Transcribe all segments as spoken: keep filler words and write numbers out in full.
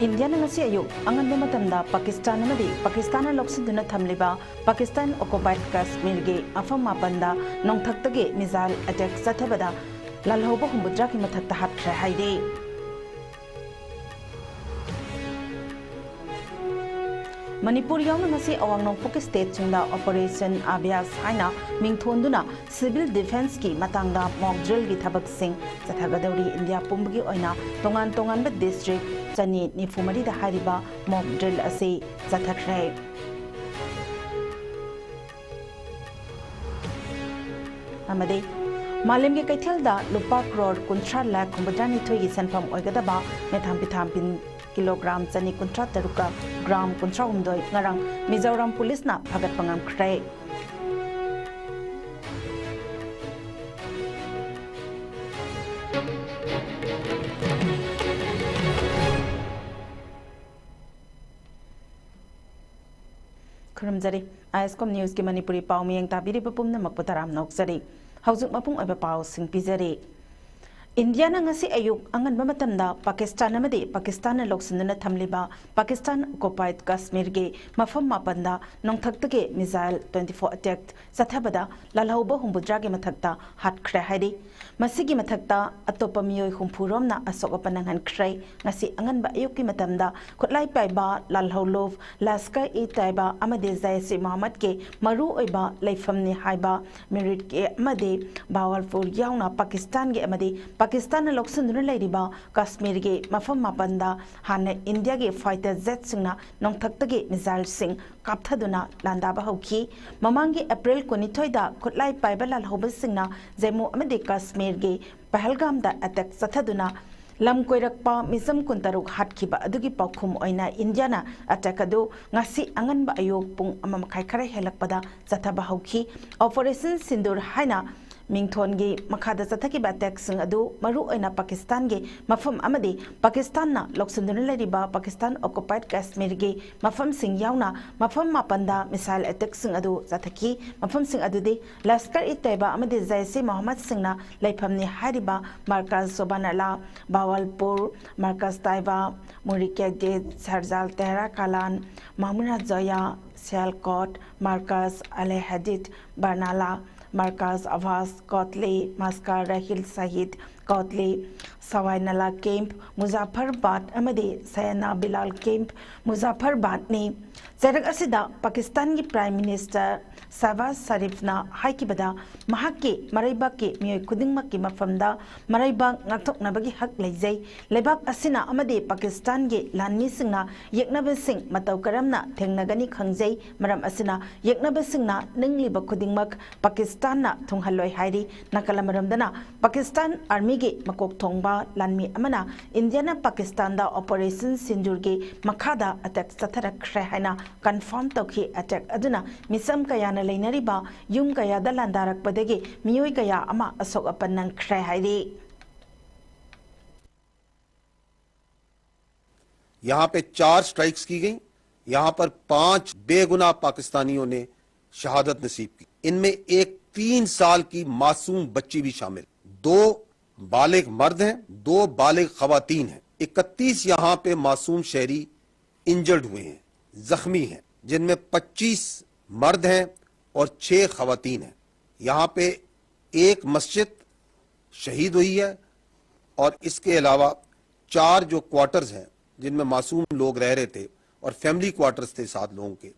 ꯏꯟꯗꯤꯌꯥꯅ ꯉꯁꯤ ꯑꯌꯨꯛ ꯑꯉꯟꯕ ꯃꯇꯝꯗ ꯄꯥꯀꯤꯁꯇꯥꯟ ꯑꯃꯗꯤ ꯄꯥꯀꯤꯁꯇꯥꯟꯅ ꯂꯧꯁꯤꯟꯗꯨꯅ ꯊꯝꯂꯤꯕ ꯄꯥꯀꯤꯁꯇꯥꯟ ꯑꯣꯀꯨꯄꯥꯏꯗ ꯀꯥꯁꯃꯤꯔꯒꯤ ꯃꯐꯝ ꯃꯥꯄꯟꯗ ꯅꯣꯡꯊꯛꯇꯒꯤ ꯃꯤꯖꯥꯏꯜ ꯑꯦꯇꯦꯛ ꯆꯠꯊꯕꯗ ꯂꯥꯜꯍꯧꯕ ꯍꯨꯝꯐꯨꯇꯔꯥꯒꯤ ꯃꯊꯛꯇ ꯍꯥꯠꯈ꯭ꯔꯦ ꯍꯥꯏꯔꯤ꯫ ꯃꯅꯤꯄꯨꯔ ꯌꯥꯎꯅ ꯉꯁꯤ ꯑꯋꯥꯡ ꯅꯣꯡꯄꯣꯛꯀꯤ ꯁ꯭ꯇꯦꯠꯁꯤꯡꯗ ꯑꯣꯄꯔꯦꯁꯟ ꯑꯚ꯭ꯌꯥꯁ ꯍꯥꯏꯅ ꯃꯤꯡꯊꯣꯟꯗꯨꯅ ꯁꯤꯚꯤꯜ ꯗꯤꯐꯦꯟꯁꯀꯤ ꯃꯇꯥꯡꯗ ꯃꯣꯛ ꯗ꯭ꯔꯤꯜꯒꯤ ꯊꯕꯛꯁꯤꯡ ꯆꯠꯊꯒꯗꯧꯔꯤ꯫ ꯏꯟꯗꯤꯌꯥ ꯄꯨꯝꯕꯒꯤ ꯑꯣꯏꯅ ꯇꯣꯉꯥꯟ ꯇꯣꯉꯥꯟꯕ ꯗꯤꯁꯇ꯭ꯔꯤꯛ ꯆꯅꯤ ꯅꯤꯐꯨ ꯃꯔꯤꯗ ꯍꯥꯏꯔꯤꯕ ꯃꯣꯛ ꯗ꯭ꯔꯤꯜ ꯑꯁꯤ ꯆꯠꯊꯈ꯭ꯔꯦ꯫ ꯑꯃꯗꯤ ꯃꯥꯂꯦꯝꯒꯤ ꯀꯩꯊꯦꯜꯗ ꯂꯨꯄꯥ ꯀ꯭ꯔꯣꯔ ꯀꯨꯟꯊ꯭ꯔꯥ ꯂꯥꯈ ꯍꯨꯝꯐꯨꯇꯔꯥꯅꯤꯊꯣꯏꯒꯤ ꯁꯦꯟꯐꯝ ꯑꯣꯏꯒꯗꯕ methamphetamine ꯀꯤꯂꯣꯒ꯭ꯔꯥꯝ ꯆꯅꯤ ꯀꯨꯟꯊ꯭ꯔꯥ ꯇꯔꯨꯛꯀ ꯒ꯭ꯔꯥꯝ ꯀꯨꯟꯊ꯭ꯔꯥ ꯍꯨꯝꯗꯣꯏ ꯉꯔꯥꯡ ꯃꯤꯖꯣꯔꯥꯝ ꯄꯨꯂꯤꯁꯅ ꯐꯥꯒꯠꯄ ꯉꯝꯈ꯭ꯔꯦ꯫ ꯈꯨꯔꯨꯝꯖꯔꯤ꯫ ꯑꯥꯏ ꯑꯦꯁ ꯀꯣꯝ ꯅ꯭ꯌꯨꯁꯀꯤ ꯃꯅꯤꯄꯨꯔꯤ ꯄꯥꯎ ꯃꯤꯌꯦꯡ ꯇꯥꯕꯤꯔꯤꯕ ꯄꯨꯝꯅꯃꯛꯄꯨ ꯇꯔꯥꯝꯅ ꯑꯣꯛꯆꯔꯤ꯫ ꯍꯧꯖꯤꯛ ꯃꯄꯨꯡ ꯑꯣꯏꯕ ꯄꯥꯎꯁꯤꯡ ꯄꯤꯖꯔꯤ꯫ ꯏꯟꯗꯤꯌꯥꯅ ꯉꯁꯤ ꯑꯌꯨꯛ ꯑꯉꯟꯕ ꯃꯇꯝꯗ ꯄꯥꯀꯤꯁꯇꯥꯟ ꯑꯃꯗꯤ ꯄꯥꯀꯤꯁꯇꯥꯟꯅ ꯂꯧꯁꯤꯟꯗꯨꯅ ꯊꯝꯂꯤꯕ ꯄꯥꯀꯤꯁꯇꯥꯟ ꯑꯣꯀꯨꯄꯥꯏꯗ ꯀꯥꯁꯃꯤꯔꯒꯤ ꯃꯐꯝ ꯃꯥꯄꯟꯗ ꯅꯣꯡꯊꯛꯇꯒꯤ ꯃꯤꯖꯥꯏꯜ twenty four attack ꯆꯠꯊꯕꯗ ꯂꯥꯜꯍꯧꯕ ꯍꯨꯝꯐꯨꯇꯔꯥꯒꯤ ꯃꯊꯛꯇ ꯍꯥꯠꯈ꯭ꯔꯦ ꯍꯥꯏꯔꯤ꯫ ꯃꯁꯤꯒꯤ ꯃꯊꯛꯇ ꯑꯇꯣꯞꯄ ꯃꯤꯑꯣꯏ ꯍꯨꯝꯐꯨ ꯔꯣꯝꯅ ꯑꯁꯣꯛ ꯑꯄꯟ ꯅꯪꯍꯟꯈ꯭ꯔꯦ꯫ ꯉꯁꯤ ꯑꯉꯟꯕ ꯑꯌꯨꯛꯀꯤ ꯃꯇꯝꯗ ꯈꯨꯠꯂꯥꯏ ꯄꯥꯏꯕ ꯂꯥꯜꯍꯧꯂꯨꯞ ꯂꯁꯀꯔ-ꯏ-ꯇꯥꯏꯕꯥ ꯑꯃꯗꯤ ꯖꯥꯏꯁ-ꯏ-ꯃꯣꯍꯝꯃꯗꯀꯤ ꯃꯔꯨ ꯑꯣꯏꯕ ꯂꯩꯐꯝꯅꯤ ꯍꯥꯏꯕ ꯃꯤꯔꯤꯠꯀꯤ ꯑꯃꯗꯤ ꯕꯥꯋꯜꯄꯨꯔ ꯌꯥꯎꯅ ꯄꯥꯀꯤꯁꯇꯥꯟꯒꯤ ꯑꯃꯗꯤ ꯄꯥꯀꯤꯁꯇꯥꯟꯅ ꯂꯧꯁꯤꯟꯗꯨꯅ ꯂꯩꯔꯤꯕ ꯀꯥꯁꯃꯤꯔꯒꯤ ꯃꯐꯝ ꯃꯥꯄꯟꯗ ꯍꯥꯟꯅ ꯏꯟꯗꯤꯌꯥꯒꯤ ꯐꯥꯏꯇꯔ ꯖꯦꯠꯁꯤꯡꯅ ꯅꯣꯡꯊꯛꯇꯒꯤ ꯃꯤꯖꯥꯏꯜꯁꯤꯡ ꯀꯥꯞꯊꯗꯨꯅ ꯂꯥꯟꯗꯥꯕ ꯍꯧꯈꯤ꯫ ꯃꯃꯥꯡꯒꯤ ꯑꯦꯄ꯭ꯔꯤꯜ ꯀꯨꯟꯅꯤꯊꯣꯏꯗ ꯈꯨꯠꯂꯥꯏ ꯄꯥꯏꯕ ꯂꯥꯜꯍꯧꯕꯁꯤꯡꯅ ꯖꯃꯨ ꯑꯃꯗꯤ ꯀꯥꯁꯃꯤꯔꯒꯤ ꯄꯍꯜꯒꯥꯝꯗ ꯑꯦꯇꯦꯛ ꯆꯠꯊꯗꯨꯅ ꯂꯝ ꯀꯣꯏꯔꯛꯄ ꯃꯤꯆꯝ ꯀꯨꯟꯇꯔꯨꯛ ꯍꯥꯠꯈꯤꯕ ꯑꯗꯨꯒꯤ ꯄꯥꯎꯈꯨꯝ ꯑꯣꯏꯅ ꯏꯟꯗꯤꯌꯥꯅ ꯑꯦꯇꯦꯛ ꯑꯗꯨ ꯉꯁꯤ ꯑꯉꯟꯕ ꯑꯌꯨꯛ ꯄꯨꯡ ꯑꯃ ꯃꯈꯥꯏ ꯈꯔ ꯍꯦꯜꯂꯛꯄꯗ ꯆꯠꯊꯕ ꯍꯧꯈꯤ꯫ ꯑꯣꯄꯔꯦꯁꯟ ꯁꯤꯟꯗꯨꯔ ꯍꯥꯏꯅ ꯃꯤꯡꯊꯣꯟꯒꯤ ꯃꯈꯥꯗ ꯆꯠꯊꯈꯤꯕ ꯑꯦꯇꯦꯛꯁꯤꯡ ꯑꯗꯨ ꯃꯔꯨꯑꯣꯏꯅ ꯄꯥꯀꯤꯁꯇꯥꯟꯒꯤ ꯃꯐꯝ ꯑꯃꯗꯤ ꯄꯥꯀꯤꯁꯇꯥꯟꯅ ꯂꯧꯁꯤꯟꯗꯨꯅ ꯂꯩꯔꯤꯕ ꯄꯥꯀꯤꯁꯇꯥꯟ ꯑꯣꯀꯨꯄꯥꯏꯗ ꯀꯥꯁꯃꯤꯔꯒꯤ ꯃꯐꯝꯁꯤꯡ ꯌꯥꯎꯅ ꯃꯐꯝ ꯃꯥꯄꯟꯗ ꯃꯤꯁꯥꯏꯜ ꯑꯦꯇꯦꯛꯁꯤꯡ ꯑꯗꯨ ꯆꯠꯊꯈꯤ꯫ ꯃꯐꯝꯁꯤꯡ ꯑꯗꯨꯗꯤ ꯂꯁꯀꯔ ꯏ ꯇꯩꯕ ꯑꯃꯗꯤ ꯖꯩꯁ ꯏ ꯃꯣꯍꯝꯃꯗꯁꯤꯡꯅ ꯂꯩꯐꯝꯅꯤ ꯍꯥꯏꯔꯤꯕ ꯃꯔꯀꯖ ꯁꯣꯕꯥꯅꯥꯂꯥ, ꯕꯥꯋꯜꯄꯨꯔ, ꯃꯔꯀꯖ ꯇꯥꯏꯕ, ꯃꯨꯔꯤꯀꯦꯗꯤꯠ, ꯁꯔꯖꯥꯜ ꯇꯦꯍꯔꯥ ꯀꯥꯂꯥꯟ, ꯃꯥꯃꯨꯅꯥ ꯖꯣꯌꯥ, ꯁꯤꯌꯥꯜꯀꯣꯠ, ꯃꯔꯀꯖ ꯑꯂꯦ ꯍꯗꯤꯠ, ꯕꯔꯅꯥꯂꯥ, ꯃꯔꯀꯖ ꯑꯕꯥꯁ ꯀꯣꯠꯂꯤ, ꯃꯁꯀꯥ ꯔꯍꯤꯜ ꯁꯍꯤꯗ ꯀꯣꯠꯂꯤ, ꯁꯋꯥꯏ ꯅꯂꯥ ꯀꯦꯝꯞ ꯃꯨꯖꯥꯐꯔꯕꯥꯗ ꯑꯃꯗꯤ ꯁꯌꯥꯅꯥ ꯕꯤꯂꯥꯜ ꯀꯦꯝꯞ ꯃꯨꯖꯥꯐꯔꯕꯥꯗꯅꯤ꯫ ꯆꯩꯔꯛ ꯑꯁꯤꯗ ꯄꯥꯀꯤꯁꯇꯥꯟꯒꯤ ꯄ꯭ꯔꯥꯏꯝ ꯃꯤꯅꯤꯁꯇꯔ ꯁꯍꯕꯥꯖ ꯁꯔꯤꯐꯅ ꯍꯥꯏꯈꯤꯕꯗ, ꯃꯍꯥꯛꯀꯤ ꯃꯔꯩꯕꯥꯛꯀꯤ ꯃꯤꯑꯣꯏ ꯈꯨꯗꯤꯡꯃꯛꯀꯤ ꯃꯐꯝꯗ ꯃꯔꯩꯕꯥꯛ ꯉꯥꯛꯊꯣꯛꯅꯕꯒꯤ ꯍꯛ ꯂꯩꯖꯩ꯫ ꯂꯩꯕꯥꯛ ꯑꯁꯤꯅ ꯑꯃꯗꯤ ꯄꯥꯀꯤꯁꯇꯥꯟꯒꯤ ꯂꯥꯟꯃꯤꯁꯤꯡꯅ ꯌꯦꯛꯅꯕꯁꯤꯡ ꯃꯇꯧ ꯀꯔꯝꯅ ꯊꯦꯡꯅꯒꯅꯤ ꯈꯪꯖꯩ꯫ ꯃꯔꯝ ꯑꯁꯤꯅ ꯌꯦꯛꯅꯕꯁꯤꯡꯅ ꯅꯤꯡꯂꯤꯕ ꯈꯨꯗꯤꯡꯃꯛ ꯄꯥꯀꯤꯁꯇꯥꯟꯅ ꯊꯨꯡꯍꯜꯂꯣꯏ ꯍꯥꯏꯔꯤ꯫ ꯅꯥꯀꯜ ꯑꯃꯔꯣꯝꯗꯅ ꯄꯥꯀꯤꯁꯇꯥꯟ ꯑꯥꯔꯃꯤꯒꯤ ꯃꯀꯣꯛ ꯊꯣꯡꯕ ꯂꯥꯟꯃꯤ ꯑꯃꯅ ꯏꯟꯗꯤꯌꯥꯅ ꯄꯥꯀꯤꯁꯇꯥꯟꯗ ꯑꯣꯄꯔꯦꯁꯟ ꯁꯤꯟꯗꯨꯔꯒꯤ ꯃꯈꯥꯗ ꯑꯦꯇꯦꯛ ꯆꯠꯊꯔꯛꯈ꯭ꯔꯦ ꯍꯥꯏꯅ ꯀꯟꯐꯥꯔꯝ ꯇꯧꯈꯤ꯫ ꯑꯦꯇꯦꯛ ꯑꯗꯨꯅ ꯃꯤꯆꯝ ꯀꯌꯥꯅ ꯂꯩꯅꯔꯤꯕ ꯌꯨꯝ ꯀꯌꯥꯗ ꯂꯥꯟꯗꯥꯔꯛꯄꯗꯒꯤ ꯃꯤꯑꯣꯏ ꯀꯌꯥ ꯑꯃ ꯑꯁꯣꯛ ꯑꯄꯟ ꯅꯪꯈ꯭ꯔꯦ ꯍꯥꯏꯔꯤ꯫ यहाँ पे चार स्ट्राइक्स की गई। यहाँ पर पांच बेगुनाह पाकिस्तानियों ने शहादत नसीब की। इनमें एक तीन साल की मासूम बच्ची भी शामिल। दो बालिग मर्द हैं, दो बालिग खवातीन हैं। इकतीस यहाँ पे मासूम शहरी इंजर्ड हुए हैं, जख्मी हैं, जिनमें पच्चीस मर्द हैं और छह खवातीन हैं। यहाँ पे एक मस्जिद शहीद हुई है और इसके अलावा चार जो क्वार्टर्स हैं, जिनमें मासूम लोग रह रहे थे और फैमिली क्वार्टर्स थे सात लोगों के,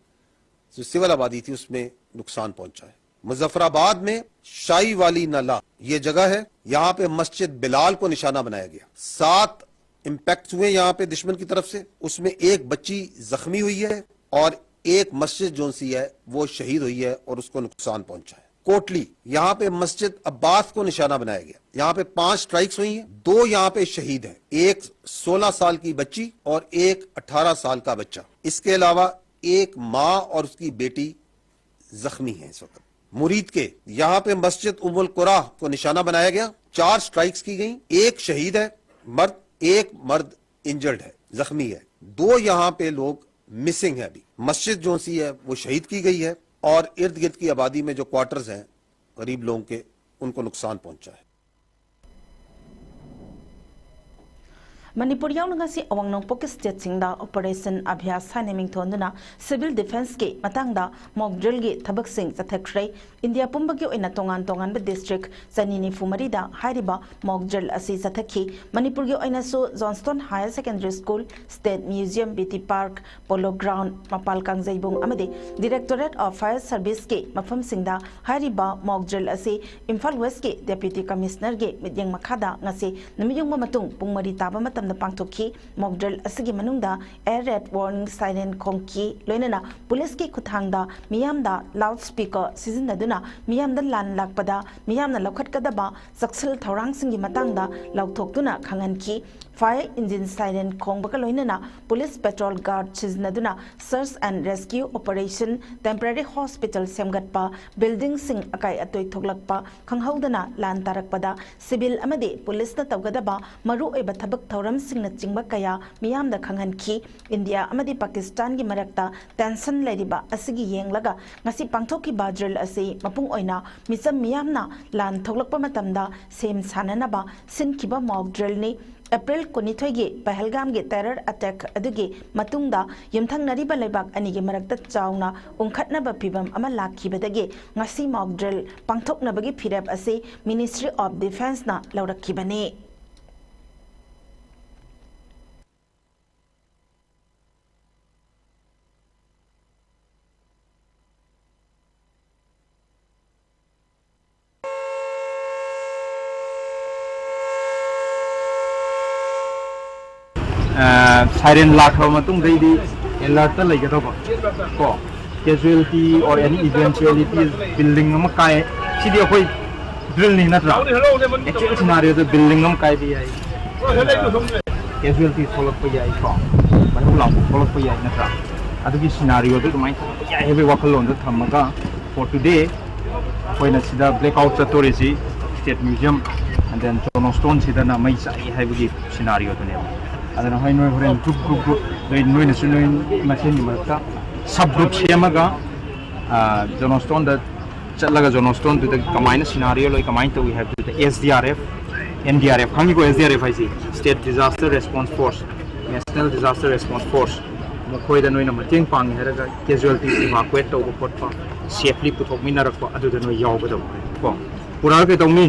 जो सिविल आबादी थी, उसमें नुकसान पहुंचा है। मुजफ्फराबाद में शाही वाली नला ये जगह है, यहाँ पे मस्जिद बिलाल को निशाना बनाया गया। सात इम्पैक्ट हुए यहाँ पे दुश्मन की तरफ से, उसमें एक बच्ची जख्मी हुई है और एक मस्जिद जो सी है, वो शहीद हुई है और उसको नुकसान पहुंचा है। कोटली, यहाँ पे मस्जिद अब्बास को निशाना बनाया गया। यहाँ पे पांच स्ट्राइक्स हुई हैं, दो यहाँ पे शहीद हैं, एक सोलह साल की बच्ची और एक अठारह साल का बच्चा। इसके अलावा एक माँ और उसकी बेटी जख्मी हैं इस वक्त। मुरीद के यहाँ पे मस्जिद उम्मुल कुरा को निशाना बनाया गया। चार स्ट्राइक्स की गई, एक शहीद है मर्द, एक मर्द इंजर्ड है, जख्मी है। दो यहाँ पे लोग मिसिंग है अभी। मस्जिद जो सी है वो शहीद की गई है और इर्द गिर्द की आबादी में जो क्वार्टर्स हैं गरीब लोगों के, उनको नुकसान पहुंचा है। ꯃꯅꯤꯄꯨꯔ ꯌꯥꯎꯅ ꯉꯁꯤ ꯑꯋꯥꯡ ꯅꯣꯡꯄꯣꯛꯀꯤ ꯁ꯭ꯇꯦꯠꯁꯤꯡꯗ ꯑꯣꯄꯔꯦꯁꯟ ꯑꯚ꯭ꯌꯥꯁ ꯍꯥꯏꯅ ꯃꯤꯡꯊꯣꯟꯗꯨꯅ ꯁꯤꯚꯤꯜ ꯗꯤꯐꯦꯟꯁꯀꯤ ꯃꯇꯥꯡꯗ ꯃꯣꯛ ꯗ꯭ꯔꯤꯜꯒꯤ ꯊꯕꯛꯁꯤꯡ ꯆꯠꯊꯈ꯭ꯔꯦ꯫ ꯏꯟꯗꯤꯌꯥ ꯄꯨꯝꯕꯒꯤ ꯑꯣꯏꯅ ꯇꯣꯉꯥꯟ ꯇꯣꯉꯥꯟꯕ ꯗꯤꯁꯇ꯭ꯔꯤꯛ ꯆꯅꯤ ꯅꯤꯐꯨ ꯃꯔꯤꯗ ꯍꯥꯏꯔꯤꯕ ꯃꯣꯛ ꯗ꯭ꯔꯤꯜ ꯑꯁꯤ ꯆꯠꯊꯈꯤ꯫ ꯃꯅꯤꯄꯨꯔꯒꯤ ꯑꯣꯏꯅꯁꯨ Johnston higher secondary school, state museum, B T park, polo ground, ꯃꯄꯥꯜ ꯀꯥꯡꯖꯩꯕꯨꯡ ꯑꯃꯗꯤ ꯗꯤꯔꯦꯛꯇꯣꯔꯦꯠ ꯑꯣꯐ ꯐꯥꯌꯔ ꯁꯔꯚꯤꯁꯀꯤ ꯃꯐꯝꯁꯤꯡꯗ ꯍꯥꯏꯔꯤꯕ ꯃꯣꯛ ꯗ꯭ꯔꯤꯜ ꯑꯁꯤ ꯏꯝꯐꯥꯜ ꯋꯦꯁꯀꯤ ꯗꯦꯄ꯭ꯌꯨꯇꯤ ꯀꯃꯤꯁꯅꯔꯒꯤ ꯃꯤꯠꯌꯦꯡ ꯃꯈꯥꯗ ꯉꯁꯤ ꯅꯨꯃꯤꯠ ꯌꯨꯡꯕ ꯃꯇꯨꯡ ꯄꯨꯡ ꯃꯔꯤ ꯇꯥꯕ ꯃꯇꯝꯗ ꯄꯥꯡꯊꯣꯛꯈꯤ꯫ ꯃꯣꯛ ꯗ꯭ꯔꯤꯜ ꯑꯁꯤꯒꯤ ꯃꯅꯨꯡꯗ ꯑꯦꯌꯔ ꯔꯦꯠ ꯋꯥꯔꯅꯤꯡ ꯁꯥꯏꯔꯦꯟ ꯈꯣꯡꯈꯤ, ꯂꯣꯏꯅꯅ ꯄꯨꯂꯤꯁꯀꯤ ꯈꯨꯠꯊꯥꯡꯗ ꯃꯤꯌꯥꯝꯗ ꯂꯥꯎꯗ ꯁ꯭ꯄꯤꯀꯔ ꯁꯤꯖꯤꯟꯅꯗꯨꯅ ꯃꯤꯌꯥꯝꯗ ꯂꯥꯟ ꯂꯥꯛꯄꯗ ꯃꯤꯌꯥꯝꯅ ꯂꯧꯈꯠꯀꯗꯕ ꯆꯦꯛꯁꯤꯜ ꯊꯧꯔꯥꯡꯁꯤꯡꯒꯤ ꯃꯇꯥꯡꯗ ꯂꯥꯎꯊꯣꯛꯇꯨꯅ ꯈꯪꯍꯟꯈꯤ꯫ ꯐꯥꯌꯔ ꯏꯟꯖꯤꯟ ꯁꯥꯏꯔꯦꯟ ꯈꯣꯡꯕꯒ ꯂꯣꯏꯅꯅ ꯄꯨꯂꯤꯁ ꯄꯦꯇ꯭ꯔꯣꯜ ꯒꯥꯔꯗ ꯁꯤꯖꯤꯟꯅꯗꯨꯅ search and rescue operation, temporary hospital ꯁꯦꯝꯒꯠꯄ, ꯕꯤꯜꯗꯤꯡꯁꯤꯡ ꯑꯀꯥꯏ ꯑꯇꯣꯏ ꯊꯣꯛꯂꯛꯄ ꯈꯪꯍꯧꯗꯅ ꯂꯥꯟ ꯇꯥꯔꯛꯄꯗ ꯁꯤꯚꯤꯜ ꯑꯃꯗꯤ ꯄꯨꯂꯤꯁꯅ ꯇꯧꯒꯗꯕ ꯃꯔꯨꯑꯣꯏꯕ ꯊꯕꯛ ꯊꯧꯔꯝꯁꯤꯡꯅꯆꯤꯡꯕ ꯀꯌꯥ ꯃꯤꯌꯥꯝꯗ ꯈꯪꯍꯟꯈꯤ꯫ ꯏꯟꯗꯤꯌꯥ ꯑꯃꯗꯤ ꯄꯥꯀꯤꯁꯇꯥꯟꯒꯤ ꯃꯔꯛꯇ ꯇꯦꯟꯁꯟ ꯂꯩꯔꯤꯕ ꯑꯁꯤꯒꯤ ꯌꯦꯡꯂꯒ ꯉꯁꯤ ꯄꯥꯡꯊꯣꯛꯈꯤꯕ ꯗ꯭ꯔꯤꯜ ꯑꯁꯤ ꯃꯄꯨꯡ ꯑꯣꯏꯅ ꯃꯤꯆꯝ ꯃꯤꯌꯥꯝꯅ ꯂꯥꯟ ꯊꯣꯛꯂꯛꯄ ꯃꯇꯝꯗ ꯁꯦꯝ ꯁꯥꯅꯅꯕ ꯁꯤꯟꯈꯤꯕ ꯃꯣꯛ ꯗ꯭ꯔꯤꯜꯅꯤ꯫ ꯑꯦꯄ꯭ꯔꯤꯜ ꯀꯨꯟꯅꯤꯊꯣꯏꯒꯤ ꯄꯍꯜꯒꯥꯝꯒꯤ ꯇꯦꯔꯔ ꯑꯦꯇꯦꯛ ꯑꯗꯨꯒꯤ ꯃꯇꯨꯡꯗ ꯌꯨꯝꯊꯪꯅꯔꯤꯕ ꯂꯩꯕꯥꯛ ꯑꯅꯤꯒꯤ ꯃꯔꯛꯇ ꯆꯥꯎꯅ ꯎꯪꯈꯠꯅꯕ ꯐꯤꯚꯝ ꯑꯃ ꯂꯥꯛꯈꯤꯕꯗꯒꯤ ꯉꯁꯤ ꯃꯣꯛ ꯗ꯭ꯔꯤꯜ ꯄꯥꯡꯊꯣꯛꯅꯕꯒꯤ ꯐꯤꯔꯦꯞ ꯑꯁꯤ ꯃꯤꯅꯤꯁꯇ꯭ꯔꯤ ꯑꯣꯐ ꯗꯤꯐꯦꯟꯁꯅ ꯂꯧꯔꯛꯈꯤꯕꯅꯤ꯫ ꯁꯥꯏꯔꯦꯟ ꯂꯥꯛꯈ꯭ꯔꯕ ꯃꯇꯨꯡꯗꯩꯗꯤ ꯑꯦꯂꯔꯠꯇ ꯂꯩꯒꯗꯧꯕ ꯀꯣ꯫ Casualty or any eventuality, building ꯑꯃ ꯀꯥꯏ, ꯁꯤꯗꯤ ꯑꯩꯈꯣꯏ ꯗ꯭ꯔꯤꯜꯅꯤ ꯅꯠꯇ꯭ꯔꯥ? ꯑꯦꯛꯆꯨꯋꯦꯜ ꯁꯤꯅꯥꯔꯤꯑꯣꯗ ꯕꯤꯜꯗꯤꯡ ꯑꯃ ꯀꯥꯏꯕ ꯌꯥꯏ, ꯀꯦꯖꯨꯋꯦꯜꯇꯤ ꯊꯣꯛꯂꯛꯄ ꯌꯥꯏ ꯀꯣ, ꯃꯩꯍꯧ ꯂꯥꯡꯄꯣꯛ ꯊꯣꯛꯂꯛꯄ ꯌꯥꯏ ꯅꯠꯇ꯭ꯔꯥ? ꯑꯗꯨꯒꯤ ꯁꯤꯅꯥꯔꯤꯑꯣꯗ ꯑꯗꯨꯃꯥꯏꯅ ꯊꯣꯛꯂꯛꯄ ꯌꯥꯏ ꯍꯥꯏꯕꯒꯤ ꯋꯥꯈꯜꯂꯣꯟꯗ ꯊꯝꯃꯒ for today ꯑꯩꯈꯣꯏꯅ ꯁꯤꯗ blackout ꯆꯠꯇꯣꯔꯤꯁꯤ State Museum and then John Stone ꯁꯤꯗꯅ ꯃꯩ ꯆꯥꯛꯏ ꯍꯥꯏꯕꯒꯤ scenario ꯗꯨꯅꯦꯕ꯫ ꯑꯗꯨꯅ ꯍꯣꯏ, ꯅꯣꯏ ꯍꯣꯔꯦꯟ group group group ꯅꯣꯏ, ꯅꯣꯏꯅꯁꯨ ꯅꯣꯏ ꯃꯁꯦꯟꯒꯤ ꯃꯔꯛꯇ sub group ꯁꯦꯝꯃꯒ, ꯑ, John Stone ꯗ ꯆꯠꯂꯒ John Stone ꯗꯨꯗ ꯀꯃꯥꯏꯅ scenario ꯂꯩ, ꯀꯃꯥꯏꯅ ꯇꯧꯏ ꯍꯥꯏꯕꯗꯨꯗ S D R F, N D R F, ꯈꯪꯉꯤꯀꯣ? S D R F ꯍꯥꯏꯁꯤ State Disaster Response Force, National Disaster Response Force, ꯃꯈꯣꯏꯗ ꯅꯣꯏꯅ ꯃꯇꯦꯡ ꯄꯥꯡꯉꯦ ꯍꯥꯏꯔꯒ casualty evacuate ꯇꯧꯕ ꯈꯣꯠꯄ, safely ꯄꯨꯊꯣꯛꯃꯤꯟꯅꯔꯛꯄ, ꯑꯗꯨꯗ ꯅꯣꯏ ꯌꯥꯎꯒꯗꯕ ꯀꯣ꯫ ꯄꯨꯔꯛꯑꯒ ꯀꯩꯗꯧꯅꯤ?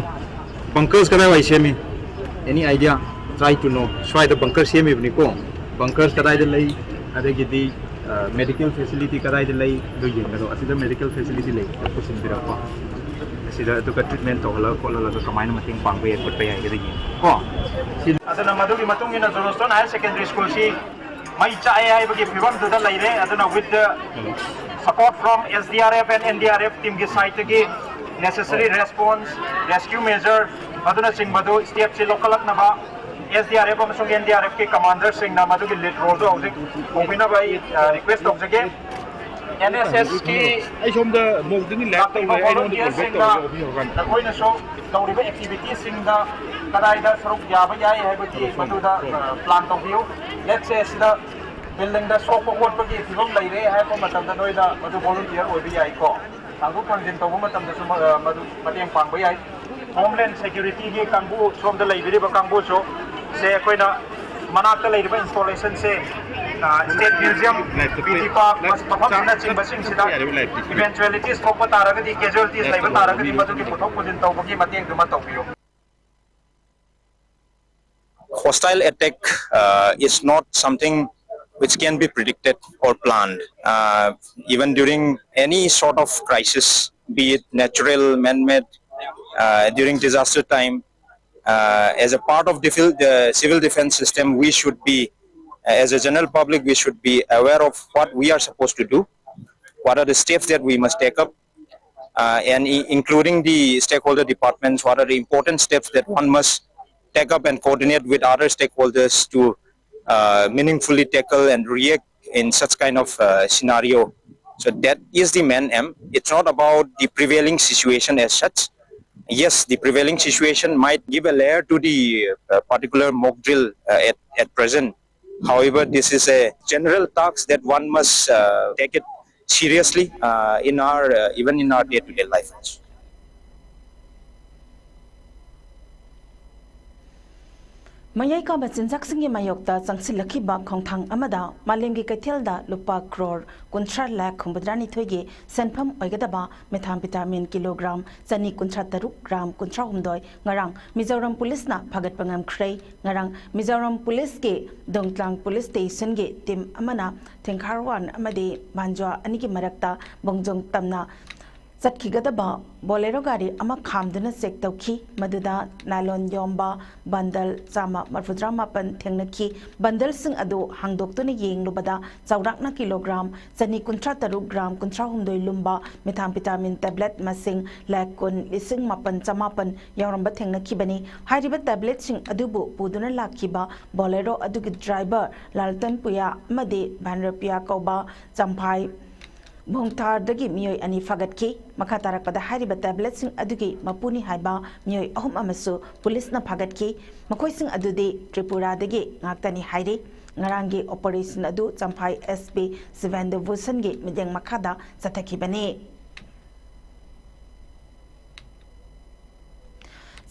Bunkers ꯀꯗꯥꯏꯋꯥꯏ ꯁꯦꯝꯃꯤ? Any idea? Try to know. ꯁ꯭ꯋꯥꯏꯗ bunker ꯁꯦꯝꯃꯤꯕꯅꯤꯀꯣ꯫ Bunkers ꯀꯗꯥꯏꯗ ꯂꯩ? ꯑꯗꯒꯤꯗꯤ, ꯑ, medical facility ꯀꯗꯥꯏꯗ ꯂꯩ? ꯑꯗꯨ ꯌꯦꯡꯒꯗꯕ꯫ ꯑꯁꯤꯗ medical facility ꯂꯩ, ꯄꯨꯁꯤꯟꯕꯤꯔꯛꯄ꯫ ꯑꯁꯤꯗ ꯑꯗꯨꯒ treatment ꯇꯧꯍꯜꯂꯒ ꯈꯣꯠꯍꯜꯂꯒ ꯀꯃꯥꯏꯅ ꯃꯇꯦꯡ ꯄꯥꯡꯕ ꯌꯥꯏ ꯈꯣꯠꯄ ꯌꯥꯏ ꯍꯥꯏꯕꯗ ꯌꯦꯡꯉꯣ ꯀꯣ꯫ ꯁꯤ-, ꯑꯗꯨꯅ ꯃꯗꯨꯒꯤ ꯃꯇꯨꯡ ꯏꯟꯅ John Stone Higher Secondary School ꯁꯤ ꯃꯩ ꯆꯥꯛꯑꯦ ꯍꯥꯏꯕꯒꯤ ꯐꯤꯕꯝꯗꯨꯗ ꯂꯩꯔꯦ꯫ ꯑꯗꯨꯅ with the support from S D R F and N D R F team ꯒꯤ side ꯇꯒꯤ necessary response, rescue measure, ꯑꯗꯨꯅꯆꯤꯡꯕꯗꯨ step ꯁꯤ ꯂꯧꯈꯠꯂꯛꯅꯕ S D R F ꯑꯃꯁꯨꯡ N D R F ꯀꯤ commander ꯁꯤꯡꯅ ꯃꯗꯨꯒꯤ lead role ꯗꯨ ꯍꯧꯖꯤꯛ ꯇꯧꯕꯤꯅꯕ ꯑꯩ, ꯑ, request ꯇꯧꯖꯒꯦ꯫ N S S ꯀꯤ ꯑꯩ ꯁꯣꯝꯗ ꯃꯧꯗꯨꯅꯤ live ꯂꯥꯛꯄꯤꯕ ꯇꯧꯔꯦ, ꯑꯩꯉꯣꯟꯗ volunteer contact ꯁꯤꯡꯅ ꯇꯧꯔꯦ office ꯌꯧꯔꯀꯥꯟꯗ꯫ ꯅꯈꯣꯏꯅꯁꯨ ꯇꯧꯔꯤꯕ activity ꯁꯤꯡꯗ ꯀꯗꯥꯏꯗ ꯁꯔꯨꯛ ꯌꯥꯕ ꯌꯥꯏ ꯍꯥꯏꯕꯒꯤ ꯃꯗꯨꯗ, ꯑ, plan ꯇꯧꯕꯤꯌꯨ꯫ Let's say ꯁꯤꯗ building ꯗ ꯁꯣꯛꯄ ꯈꯣꯠꯄꯒꯤ ꯐꯤꯕꯝ ꯂꯩꯔꯦ ꯍꯥꯏꯔꯛꯄ ꯃꯇꯝꯗ ꯅꯣꯏꯅ ꯃꯗꯨ volunteer ꯑꯣꯏꯕ ꯌꯥꯏꯀꯣ꯫ ꯊꯥꯡꯗꯣꯛ ꯊꯥꯡꯖꯤꯟ ꯇꯧꯕ ꯃꯇꯝꯗꯁꯨ ꯃ-, ꯑ, ꯃꯗꯨ ꯃꯇꯦꯡ ꯄꯥꯡꯕ ꯌꯥꯏ꯫ Homeland Security ꯒꯤ ꯀꯥꯡꯕꯨ, ꯁꯣꯝꯗ ꯂꯩꯕꯤꯔꯤꯕ ꯀꯥꯡꯕꯨꯁꯨ, ꯁꯦ ꯑꯩꯈꯣꯏꯅ ꯃꯅꯥꯛꯇ ꯂꯩꯔꯤꯕ installation ꯁꯦ, ꯑ, State Museum, P T Park, ꯃꯐꯝꯁꯤꯅꯆꯤꯡꯕꯁꯤꯡꯁꯤꯗ eventualities ꯊꯣꯛꯄ ꯇꯥꯔꯒꯗꯤ, casualties ꯂꯩꯕ ꯇꯥꯔꯒꯗꯤ ꯃꯗꯨꯒꯤ ꯄꯨꯊꯣꯛ ꯄꯨꯁꯤꯟ ꯇꯧꯕꯒꯤ ꯃꯇꯦꯡꯗꯨꯃ ꯇꯧꯕꯤꯌꯨ꯫ Hostile attack, uh, is not something which can be predicted or planned. Uh, even during any sort of crisis, be it natural, man-made, uh, during disaster time, uh, as a part of the, the civil defense system, we should be, as a general public, we should be aware of what we are supposed to do, what are the steps that we must take up, uh, and i- including the stakeholder departments, what are the important steps that one must take up and coordinate with other stakeholders to, uh, meaningfully tackle and react in such kind of, uh, scenario. So that is the main aim. It's not about the prevailing situation as such. Yes, the prevailing situation might give a layer to the uh, particular mock drill uh, at, at present. However, this is a general task that one must uh, take it seriously uh, in our uh, even in our day-to-day life also. ꯃꯌꯥꯏ ꯀꯥꯕ ꯆꯤꯟꯖꯥꯛꯁꯤꯡꯒꯤ ꯃꯥꯌꯣꯛꯇ ꯆꯪꯁꯤꯜꯂꯛꯈꯤꯕ ꯈꯣꯡꯊꯥꯡ ꯑꯃꯗ ꯃꯥꯂꯦꯝꯒꯤ ꯀꯩꯊꯦꯜꯗ ꯂꯨꯄꯥ ꯀ꯭ꯔꯣꯔ ꯀꯨꯟꯊ꯭ꯔꯥ ꯂꯥꯈ ꯍꯨꯝꯐꯨꯇꯔꯥꯅꯤꯊꯣꯏꯒꯤ ꯁꯦꯟꯐꯝ ꯑꯣꯏꯒꯗꯕ methamphetamine ꯀꯤꯂꯣꯒ꯭ꯔꯥꯝ ꯆꯅꯤ ꯀꯨꯟꯊ꯭ꯔꯥ ꯇꯔꯨꯛ ꯒ꯭ꯔꯥꯝ ꯀꯨꯟꯊ꯭ꯔꯥ ꯍꯨꯝꯗꯣꯏ ꯉꯔꯥꯡ ꯃꯤꯖꯣꯔꯥꯝ ꯄꯨꯂꯤꯁꯅ ꯐꯥꯒꯠꯄ ꯉꯝꯈ꯭ꯔꯦ꯫ ꯉꯔꯥꯡ ꯃꯤꯖꯣꯔꯥꯝ ꯄꯨꯂꯤꯁꯀꯤ ꯗꯣꯡꯇ꯭ꯂꯥꯡ ꯄꯨꯂꯤꯁ ꯁ꯭ꯇꯦꯁꯟꯒꯤ ꯇꯤꯝ ꯑꯃꯅ ꯊꯦꯡꯈꯥꯔꯋꯥꯟ ꯑꯃꯗꯤ ꯃꯥꯟꯖ꯭ꯋꯥ ꯑꯅꯤꯒꯤ ꯃꯔꯛꯇ ꯕꯣꯡꯖꯣꯡ ꯇꯝꯅ ꯆꯠꯈꯤꯒꯗꯕ ꯕꯣꯂꯦꯔꯣ ꯒꯥꯔꯤ ꯑꯃ ꯈꯥꯝꯗꯨꯅ ꯆꯦꯛ ꯇꯧꯈꯤ꯫ ꯃꯗꯨꯗ ꯅꯥꯏꯂꯣꯟ ꯌꯣꯝꯕ ꯕꯟꯗꯜ ꯆꯥꯝꯃ ꯃꯔꯤꯐꯨꯇꯔꯥ ꯃꯥꯄꯟ ꯊꯦꯡꯅꯈꯤ꯫ ꯕꯟꯗꯜꯁꯤꯡ ꯑꯗꯨ ꯍꯥꯡꯗꯣꯛꯇꯨꯅ ꯌꯦꯡꯂꯨꯕꯗ ꯆꯥꯎꯔꯥꯛꯅ ꯀꯤꯂꯣꯒ꯭ꯔꯥꯝ ꯆꯅꯤ ꯀꯨꯟꯊ꯭ꯔꯥ ꯇꯔꯨꯛ ꯒ꯭ꯔꯥꯝ ꯀꯨꯟꯊ꯭ꯔꯥ ꯍꯨꯝꯗꯣꯏ ꯂꯨꯝꯕ methamphetamine tablet ꯃꯁꯤꯡ ꯂꯥꯈ ꯀꯨꯟ ꯂꯤꯁꯤꯡ ꯃꯥꯄꯟ ꯆꯃꯥꯄꯟ ꯌꯥꯎꯔꯝꯕ ꯊꯦꯡꯅꯈꯤꯕꯅꯤ꯫ ꯍꯥꯏꯔꯤꯕ tabletꯁꯤꯡ ꯑꯗꯨꯕꯨ ꯄꯨꯗꯨꯅ ꯂꯥꯛꯈꯤꯕ ꯕꯣꯂꯦꯔꯣ ꯑꯗꯨꯒꯤ ꯗ꯭ꯔꯥꯏꯚꯔ ꯂꯥꯜꯇꯟ ꯄꯨꯌꯥ ꯑꯃꯗꯤ ꯚꯥꯟꯔꯄꯤꯌꯥ ꯀꯧꯕ ꯆꯝꯐꯥꯏ ꯚꯣꯡꯊꯥꯔꯗꯒꯤ ꯃꯤꯑꯣꯏ ꯑꯅꯤ ꯐꯥꯒꯠꯈꯤ꯫ ꯃꯈꯥ ꯇꯥꯔꯛꯄꯗ ꯍꯥꯏꯔꯤꯕ tabletꯁꯤꯡ ꯑꯗꯨꯒꯤ ꯃꯄꯨꯅꯤ ꯍꯥꯏꯕ ꯃꯤꯑꯣꯏ ꯑꯍꯨꯝ ꯑꯃꯁꯨ ꯄꯨꯂꯤꯁꯅ ꯐꯥꯒꯠꯈꯤ꯫ ꯃꯈꯣꯏꯁꯤꯡ ꯑꯗꯨꯗꯤ ꯇ꯭ꯔꯤꯄꯨꯔꯥꯗꯒꯤ ꯉꯥꯛꯇꯅꯤ ꯍꯥꯏꯔꯤ꯫ ꯉꯔꯥꯡꯒꯤ operation ꯑꯗꯨ ꯆꯝꯐꯥꯏ SP ꯁꯤꯕꯦꯟꯗꯨ ꯚꯨꯁꯟꯒꯤ ꯃꯤꯠꯌꯦꯡ ꯃꯈꯥꯗ ꯆꯠꯊꯈꯤꯕꯅꯤ꯫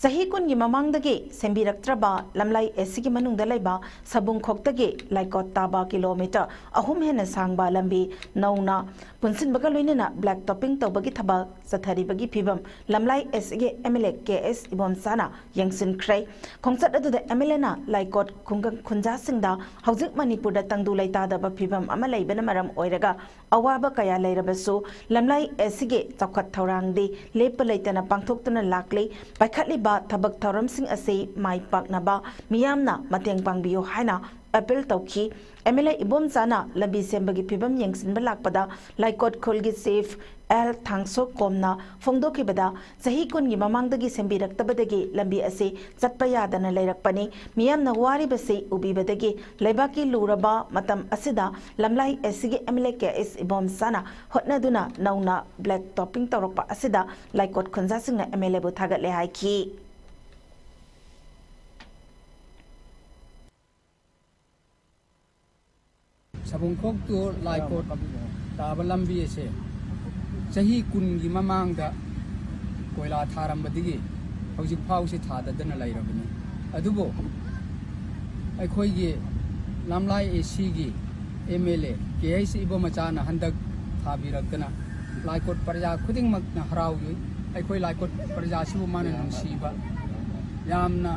ꯆꯍꯤ ꯀꯨꯟꯒꯤ ꯃꯃꯥꯡꯗꯒꯤ ꯁꯦꯝꯕꯤꯔꯛꯇ꯭ꯔꯕ ꯂꯝꯂꯥꯏ ꯑꯦꯁꯤꯒꯤ ꯃꯅꯨꯡꯗ ꯂꯩꯕ ꯁꯕꯨꯡꯈꯣꯛꯇꯒꯤ ꯂꯥꯏꯀꯣꯠ ꯇꯥꯕ ꯀꯤꯂꯣꯃꯤꯇꯔ ꯑꯍꯨꯝ ꯍꯦꯟꯅ ꯁꯥꯡꯕ ꯂꯝꯕꯤ ꯅꯧꯅ ꯄꯨꯟꯁꯤꯟꯕꯒ ꯂꯣꯏꯅꯅ black topping ꯇꯧꯕꯒꯤ ꯊꯕꯛ ꯆꯠꯊꯔꯤꯕꯒꯤ ꯐꯤꯕꯝ ꯂꯝꯂꯥꯏ ꯑꯦꯁꯤꯒꯤ MLA KS ꯏꯕꯣꯝꯆꯥꯅ ꯌꯦꯡꯁꯤꯟꯈ꯭ꯔꯦ꯫ ꯈꯣꯡꯆꯠ ꯑꯗꯨꯗ MLAꯅ ꯂꯥꯏꯀꯣꯠ ꯈꯨꯡꯒꯪ ꯈꯨꯟꯖꯥꯁꯤꯡꯗ ꯍꯧꯖꯤꯛ ꯃꯅꯤꯄꯨꯔꯗ ꯇꯪꯗꯨ ꯂꯩꯇꯥꯗꯕ ꯐꯤꯕꯝ ꯑꯃ ꯂꯩꯕꯅ ꯃꯔꯝ ꯑꯣꯏꯔꯒ ꯑꯋꯥꯕ ꯀꯌꯥ ꯂꯩꯔꯕꯁꯨ ꯂꯝꯂꯥꯏ ꯑꯦꯁꯤꯒꯤ ꯆꯥꯎꯈꯠ ꯊꯧꯔꯥꯡꯗꯤ ꯂꯦꯞꯄ ꯂꯩꯇꯅ ꯄꯥꯡꯊꯣꯛꯇꯨꯅ ꯂꯥꯛꯂꯤ꯫ ꯄꯥꯏꯈꯠꯂꯤꯕ ꯊꯕꯛ ꯊꯧꯔꯝꯁꯤꯡ ꯑꯁꯤ ꯃꯥꯏ ꯄꯥꯛꯅꯕ ꯃꯤꯌꯥꯝꯅ ꯃꯇꯦꯡ ꯄꯥꯡꯕꯤꯌꯨ ꯍꯥꯏꯅ ꯑꯦꯄꯤꯜ ꯇꯧꯈꯤ꯫ ꯑꯦꯝ ꯑꯦꯜ ꯑꯦ ꯏꯕꯣꯝꯆꯥꯅ ꯂꯝꯕꯤ ꯁꯦꯝꯕꯒꯤ ꯐꯤꯕꯝ ꯌꯦꯡꯁꯤꯟꯕ ꯂꯥꯛꯄꯗ ꯂꯥꯏꯀꯣꯠ ꯈꯨꯜꯒꯤ ꯆꯤꯐ ꯑꯦꯜ ꯊꯥꯡꯁꯣꯛꯀꯣꯝꯅ ꯐꯣꯡꯗꯣꯛꯈꯤꯕꯗ, ꯆꯍꯤ ꯀꯨꯟꯒꯤ ꯃꯃꯥꯡꯗꯒꯤ ꯁꯦꯝꯕꯤꯔꯛꯇꯕꯗꯒꯤ ꯂꯝꯕꯤ ꯑꯁꯤ ꯆꯠꯄ ꯌꯥꯗꯅ ꯂꯩꯔꯛꯄꯅꯤ꯫ ꯃꯤꯌꯥꯝꯅ ꯋꯥꯔꯤꯕꯁꯤ ꯎꯕꯤꯕꯗꯒꯤ ꯂꯩꯕꯥꯛꯀꯤ ꯂꯨꯔꯕ ꯃꯇꯝ ꯑꯁꯤꯗ ꯂꯝꯂꯥꯏ ꯑꯦ ꯁꯤꯒꯤ M L A K H ꯏꯕꯣꯝꯆꯥꯅ ꯍꯣꯠꯅꯗꯨꯅ ꯅꯧꯅ ꯕ꯭ꯂꯦꯛ ꯇꯣꯞꯄꯤꯡ ꯇꯧꯔꯛꯄ ꯑꯁꯤꯗ ꯂꯥꯏꯀꯣꯠ ꯈꯨꯟꯖꯥꯁꯤꯡꯅ ꯑꯦꯝ ꯑꯦꯜ ꯑꯦꯕꯨ ꯊꯥꯒꯠꯂꯦ ꯍꯥꯏꯈꯤ꯫ ꯁꯕꯨꯡꯈꯣꯛ to ꯂꯥꯏꯀꯣꯠ ꯇꯥꯕ ꯂꯝꯕꯤ ꯑꯁꯦ ꯆꯍꯤ ꯀꯨꯟꯒꯤ ꯃꯃꯥꯡꯗ ꯀꯣꯏꯂꯥ ꯊꯥꯔꯝꯕꯗꯒꯤ ꯍꯧꯖꯤꯛ ꯐꯥꯎꯁꯤ ꯊꯥꯗꯗꯅ ꯂꯩꯔꯕꯅꯤ꯫ ꯑꯗꯨꯕꯨ ꯑꯩꯈꯣꯏꯒꯤ ꯂꯝꯂꯥꯏ ꯑꯦ ꯁꯤꯒꯤ M L A K H ꯏꯕꯣꯃꯆꯥꯅ ꯍꯟꯗꯛ ꯊꯥꯕꯤꯔꯛꯇꯅ ꯂꯥꯏꯀꯣꯠ ꯄ꯭ꯔꯖꯥ ꯈꯨꯗꯤꯡꯃꯛꯅ ꯍꯔꯥꯎꯏ꯫ ꯑꯩꯈꯣꯏ ꯂꯥꯏꯀꯣꯠ ꯄ꯭ꯔꯖꯥꯁꯤꯕꯨ ꯃꯥꯅ ꯅꯨꯡꯁꯤꯕ, ꯌꯥꯝꯅ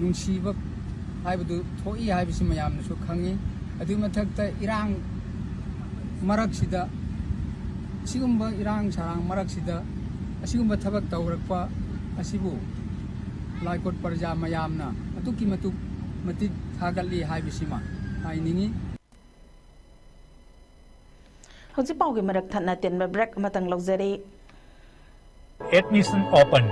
ꯅꯨꯡꯁꯤꯕ ꯍꯥꯏꯕꯗꯨ ꯊꯣꯛꯏ ꯍꯥꯏꯕꯁꯤ ꯃꯌꯥꯝꯅꯁꯨ ꯈꯪꯉꯤ꯫ ꯑꯗꯨꯒꯤ ꯃꯊꯛꯇ ꯏꯔꯥꯡ ꯃꯔꯛꯁꯤꯗ, ꯑꯁꯤꯒꯨꯝꯕ ꯏꯔꯥꯡ ꯁꯔꯥꯡ ꯃꯔꯛꯁꯤꯗ ꯑꯁꯤꯒꯨꯝꯕ ꯊꯕꯛ ꯇꯧꯔꯛꯄ ꯑꯁꯤꯕꯨ ꯂꯥꯏꯀꯣꯠ ꯄ꯭ꯔꯖꯥ ꯃꯌꯥꯝꯅ ꯑꯗꯨꯛꯀꯤ ꯃꯇꯤꯛ, ꯃꯇꯤꯛ ꯊꯥꯒꯠꯂꯤ ꯍꯥꯏꯕꯁꯤꯃ ꯍꯥꯏꯅꯤꯡꯏ꯫ ꯍꯧꯖꯤꯛ ꯄꯥꯎꯒꯤ ꯃꯔꯛ ꯊꯠꯅ ꯇꯦꯟꯕ ꯕ꯭ꯔꯦꯛ ꯑꯃꯇꯪ ꯂꯧꯖꯔꯤ꯫ Admission open꯫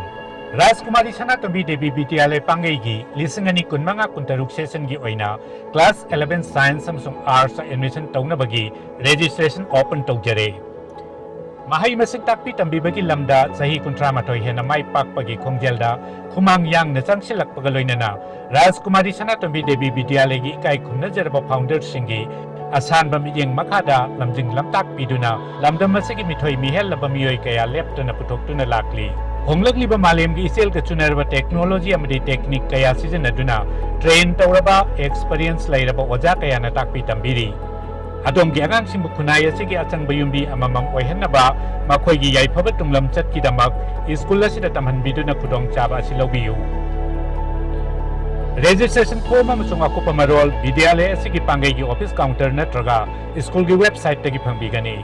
ꯔꯥꯖꯀꯨꯃꯥꯔꯤ ꯁꯅꯥꯇꯣꯝꯕꯤ ꯗꯦꯕꯤ ꯕꯤꯗ꯭ꯌꯥꯂꯌ ꯄꯥꯡꯒꯩꯒꯤ ꯂꯤꯁꯤꯡ ꯑꯅꯤ ꯀꯨꯟꯃꯉꯥ ꯀꯨꯟꯇꯔꯨꯛ ꯁꯦꯁꯟꯒꯤ ꯑꯣꯏꯅ ꯀ꯭ꯂꯥꯁ eleven ꯁꯥꯏꯟꯁ ꯑꯃꯁꯨꯡ ꯑꯥꯔꯠꯁꯇ ꯑꯦꯗꯃꯤꯁꯟ ꯇꯧꯅꯕꯒꯤ ꯔꯦꯖꯤꯁꯇ꯭ꯔꯦꯁꯟ ꯑꯣꯄꯟ ꯇꯧꯖꯔꯦ꯫ ꯃꯍꯩ ꯃꯁꯤꯡ ꯇꯥꯛꯄꯤ ꯇꯝꯕꯤꯕꯒꯤ ꯂꯝꯗ ꯆꯍꯤ ꯀꯨꯟꯊ꯭ꯔꯥ ꯃꯥꯊꯣꯏ ꯍꯦꯟꯅ ꯃꯥꯏ ꯄꯥꯛꯄꯒꯤ ꯈꯣꯡꯖꯦꯜꯗ ꯈꯨꯃꯥꯡ ꯌꯥꯡꯅ ꯆꯪꯁꯤꯜꯂꯛꯄꯒ ꯂꯣꯏꯅꯅ ꯔꯥꯖꯀꯨꯃꯥꯔꯤ ꯁꯅꯥꯇꯣꯝꯕꯤ ꯗꯦꯕꯤ ꯕꯤꯗ꯭ꯌꯥꯂꯌꯒꯤ ꯏꯀꯥꯏ ꯈꯨꯝꯅꯖꯔꯕ ꯐꯥꯎꯟꯗꯔꯁꯤꯡꯒꯤ ꯑꯁꯥꯟꯕ ꯃꯤꯠꯌꯦꯡ ꯃꯈꯥꯗ ꯂꯝꯖꯤꯡ ꯂꯝꯇꯥꯛ ꯄꯤꯗꯨꯅ ꯂꯝꯗꯝ ꯑꯁꯤꯒꯤ ꯃꯤꯊꯣꯏ ꯃꯤꯍꯦꯜꯂꯕ ꯃꯤꯑꯣꯏ ꯀꯌꯥ ꯂꯦꯞꯇꯅ ꯄꯨꯊꯣꯛꯇꯨꯅ ꯂꯥꯛꯂꯤ꯫ ꯍꯣꯡꯂꯛꯂꯤꯕ ꯃꯥꯂꯦꯝꯒꯤ ꯏꯆꯦꯜꯒ ꯆꯨꯅꯔꯕ ꯇꯦꯛꯅꯣꯂꯣꯖꯤ ꯑꯃꯗꯤ ꯇꯦꯛꯅꯤꯛ ꯀꯌꯥ ꯁꯤꯖꯤꯟꯅꯗꯨꯅ ꯇ꯭ꯔꯦꯟ ꯇꯧꯔꯕ, ꯑꯦꯛꯁꯄꯔꯤꯌꯦꯟꯁ ꯂꯩꯔꯕ ꯑꯣꯖꯥ ꯀꯌꯥꯅ ꯇꯥꯛꯄꯤ ꯇꯝꯕꯤꯔꯤ꯫ ꯑꯗꯣꯝꯒꯤ ꯑꯉꯥꯡꯁꯤꯡꯕꯨ ꯈꯨꯟꯅꯥꯏ ꯑꯁꯤꯒꯤ ꯑꯆꯪꯕ ꯌꯨꯝꯕꯤ ꯑꯃꯃꯝ ꯑꯣꯏꯍꯟꯅꯕ ꯃꯈꯣꯏꯒꯤ ꯌꯥꯏꯐꯕ ꯇꯨꯡꯂꯝꯆꯠꯀꯤꯗꯃꯛ ꯁ꯭ꯀꯨꯜ ꯑꯁꯤꯗ ꯇꯝꯍꯟꯕꯤꯗꯨꯅ ꯈꯨꯗꯣꯡꯆꯥꯕ ꯑꯁꯤ ꯂꯧꯕꯤꯌꯨ꯫ ꯔꯦꯖꯤꯁꯇ꯭ꯔꯦꯁꯟ ꯐꯣꯔꯝ ꯑꯃꯁꯨꯡ ꯑꯀꯨꯞꯄ ꯃꯔꯣꯜ ꯕꯤꯗ꯭ꯌꯥꯂꯌ ꯑꯁꯤꯒꯤ ꯄꯥꯡꯒꯩꯒꯤ ꯑꯣꯐꯤꯁ ꯀꯥꯎꯟꯇꯔ ꯅꯠꯇ꯭ꯔꯒ ꯁ꯭ꯀꯨꯜꯒꯤ ꯋꯦꯕꯁꯥꯏꯠꯇꯒꯤ ꯐꯪꯕꯤꯒꯅꯤ꯫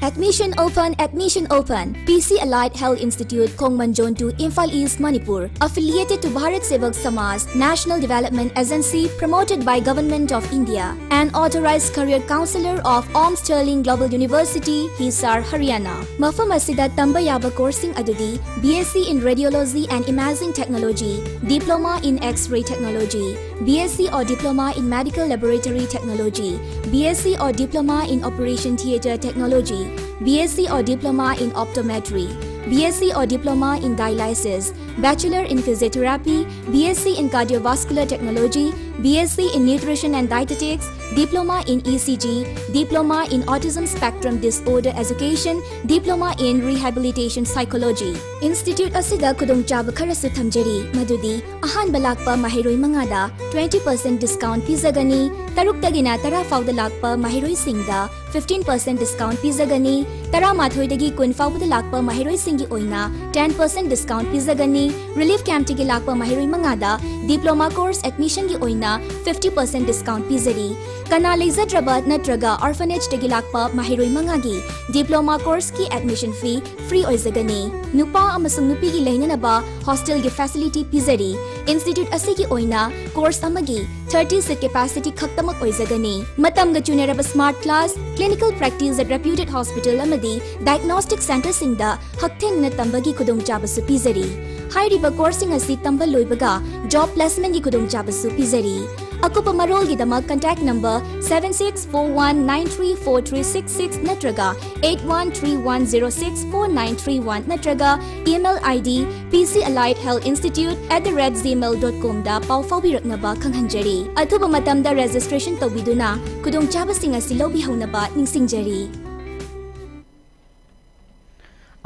Admission open, admission open. P C Allied Health Institute, Khongmanjon two, Imphal East, Manipur. Affiliated to Bharat Sevak Samaj, National Development Agency, promoted by Government of India. An authorized career counselor of Om Sterling Global University, Hisar, Haryana. ꯃꯐꯝ ꯑꯁꯤꯗ ꯇꯝꯕ ꯌꯥꯕ courseꯁꯤꯡ ꯑꯗꯨꯗꯤ B S C in Radiology and Imaging Technology, Diploma in X-ray Technology, B S c or Diploma in Medical Laboratory Technology, B S c or Diploma in Operation Theatre Technology, B S c or Diploma in Optometry, B S c or Diploma in Dialysis, Bachelor in Physiotherapy, B S c in Cardiovascular Technology, B S c in Nutrition and Dietetics, Diploma in E C G, Diploma in Autism Spectrum Disorder Education, Diploma in Rehabilitation Psychology. Institute ꯑꯁꯤꯗ ꯈꯨꯗꯣꯡꯆꯥꯕ ꯈꯔꯁꯨ ꯊꯝꯖꯔꯤ, ꯃꯗꯨꯗꯤ ꯑꯍꯥꯟꯕ ꯂꯥꯛꯄ ꯃꯍꯩꯔꯣꯏ ꯃꯉꯥꯗ twenty percent discount ꯄꯤꯖꯒꯅꯤ, ꯇꯔꯨꯛꯇꯒꯤꯅ ꯇꯔꯥ ꯐꯥꯎꯗ ꯂꯥꯛꯄ ꯃꯍꯩꯔꯣꯏꯁꯤꯡꯗ fifteen percent discount ꯄꯤꯖꯒꯅꯤ, ꯇꯔꯥꯃꯥꯊꯣꯏꯗꯒꯤ ꯀꯨꯟ ꯐꯥꯎꯕꯗ ꯂꯥꯛꯄ ꯃꯍꯩꯔꯣꯏꯁꯤꯡꯒꯤ ꯑꯣꯏꯅ ten percent discount ꯄꯤꯖꯒꯅꯤ, relief campꯇꯒꯤ ꯂꯥꯛꯄ ꯃꯍꯩꯔꯣꯏ ꯃꯉꯥꯗ diploma course admissionꯒꯤ ꯑꯣꯏꯅ fifty percent discount ꯄꯤꯖꯔꯤ꯫ ꯀꯅꯥ ꯂꯩꯖꯗ꯭ꯔꯕ ꯅꯠꯇ꯭ꯔꯒ orphanageꯇꯒꯤ ꯂꯥꯛꯄ ꯃꯍꯩꯔꯣꯏ ꯃꯉꯥꯒꯤ diploma courseꯀꯤ admission fee free ꯑꯣꯏꯖꯒꯅꯤ꯫ ꯅꯨꯄꯥ ꯑꯃꯁꯨꯡ ꯅꯨꯄꯤꯒꯤ ꯂꯩꯅꯅꯕ hostelꯒꯤ facility ꯄꯤꯖꯔꯤ꯫ Institute ꯑꯁꯤꯒꯤ ꯑꯣꯏꯅ course ꯑꯃꯒꯤ thirty seat capacity ꯈꯛꯇꯃꯛ ꯑꯣꯏꯖꯒꯅꯤ꯫ ꯃꯇꯝꯒ ꯆꯨꯅꯔꯕ smart class, clinical practice at reputed hospital ꯑꯃꯗꯤ diagnostic centreꯁꯤꯡꯗ ꯍꯛꯊꯦꯡꯅꯅ ꯇꯝꯕꯒꯤ ꯈꯨꯗꯣꯡꯆꯥꯕꯁꯨ ꯄꯤꯖꯔꯤ꯫ ꯍꯥꯏꯔꯤꯕ courseꯁꯤꯡ ꯑꯁꯤ ꯇꯝꯕ ꯂꯣꯏꯕꯒ job placementꯀꯤ ꯈꯨꯗꯣꯡꯆꯥꯕꯁꯨ ꯄꯤꯖꯔꯤ꯫ ꯑꯀꯨꯞꯄ ꯃꯔꯣꯜꯒꯤꯗꯃꯛ contact number seven six four one nine three four three six six ꯅꯠꯇ꯭ꯔꯒ eight one three one zero six four nine three one ꯅꯠꯇ꯭ꯔꯒ email ID P C Allied Health Institute at the rate gmail dot comꯗ ꯄꯥꯎ ꯐꯥꯎꯕꯤꯔꯛꯅꯕ ꯈꯪꯍꯟꯖꯔꯤ꯫ ꯑꯊꯨꯕ ꯃꯇꯝꯗ registration ꯇꯧꯕꯤꯗꯨꯅ ꯈꯨꯗꯣꯡꯆꯥꯕꯁꯤꯡ ꯑꯁꯤ ꯂꯧꯕꯤꯍꯧꯅꯕ ꯅꯤꯡꯁꯤꯡꯖꯔꯤ꯫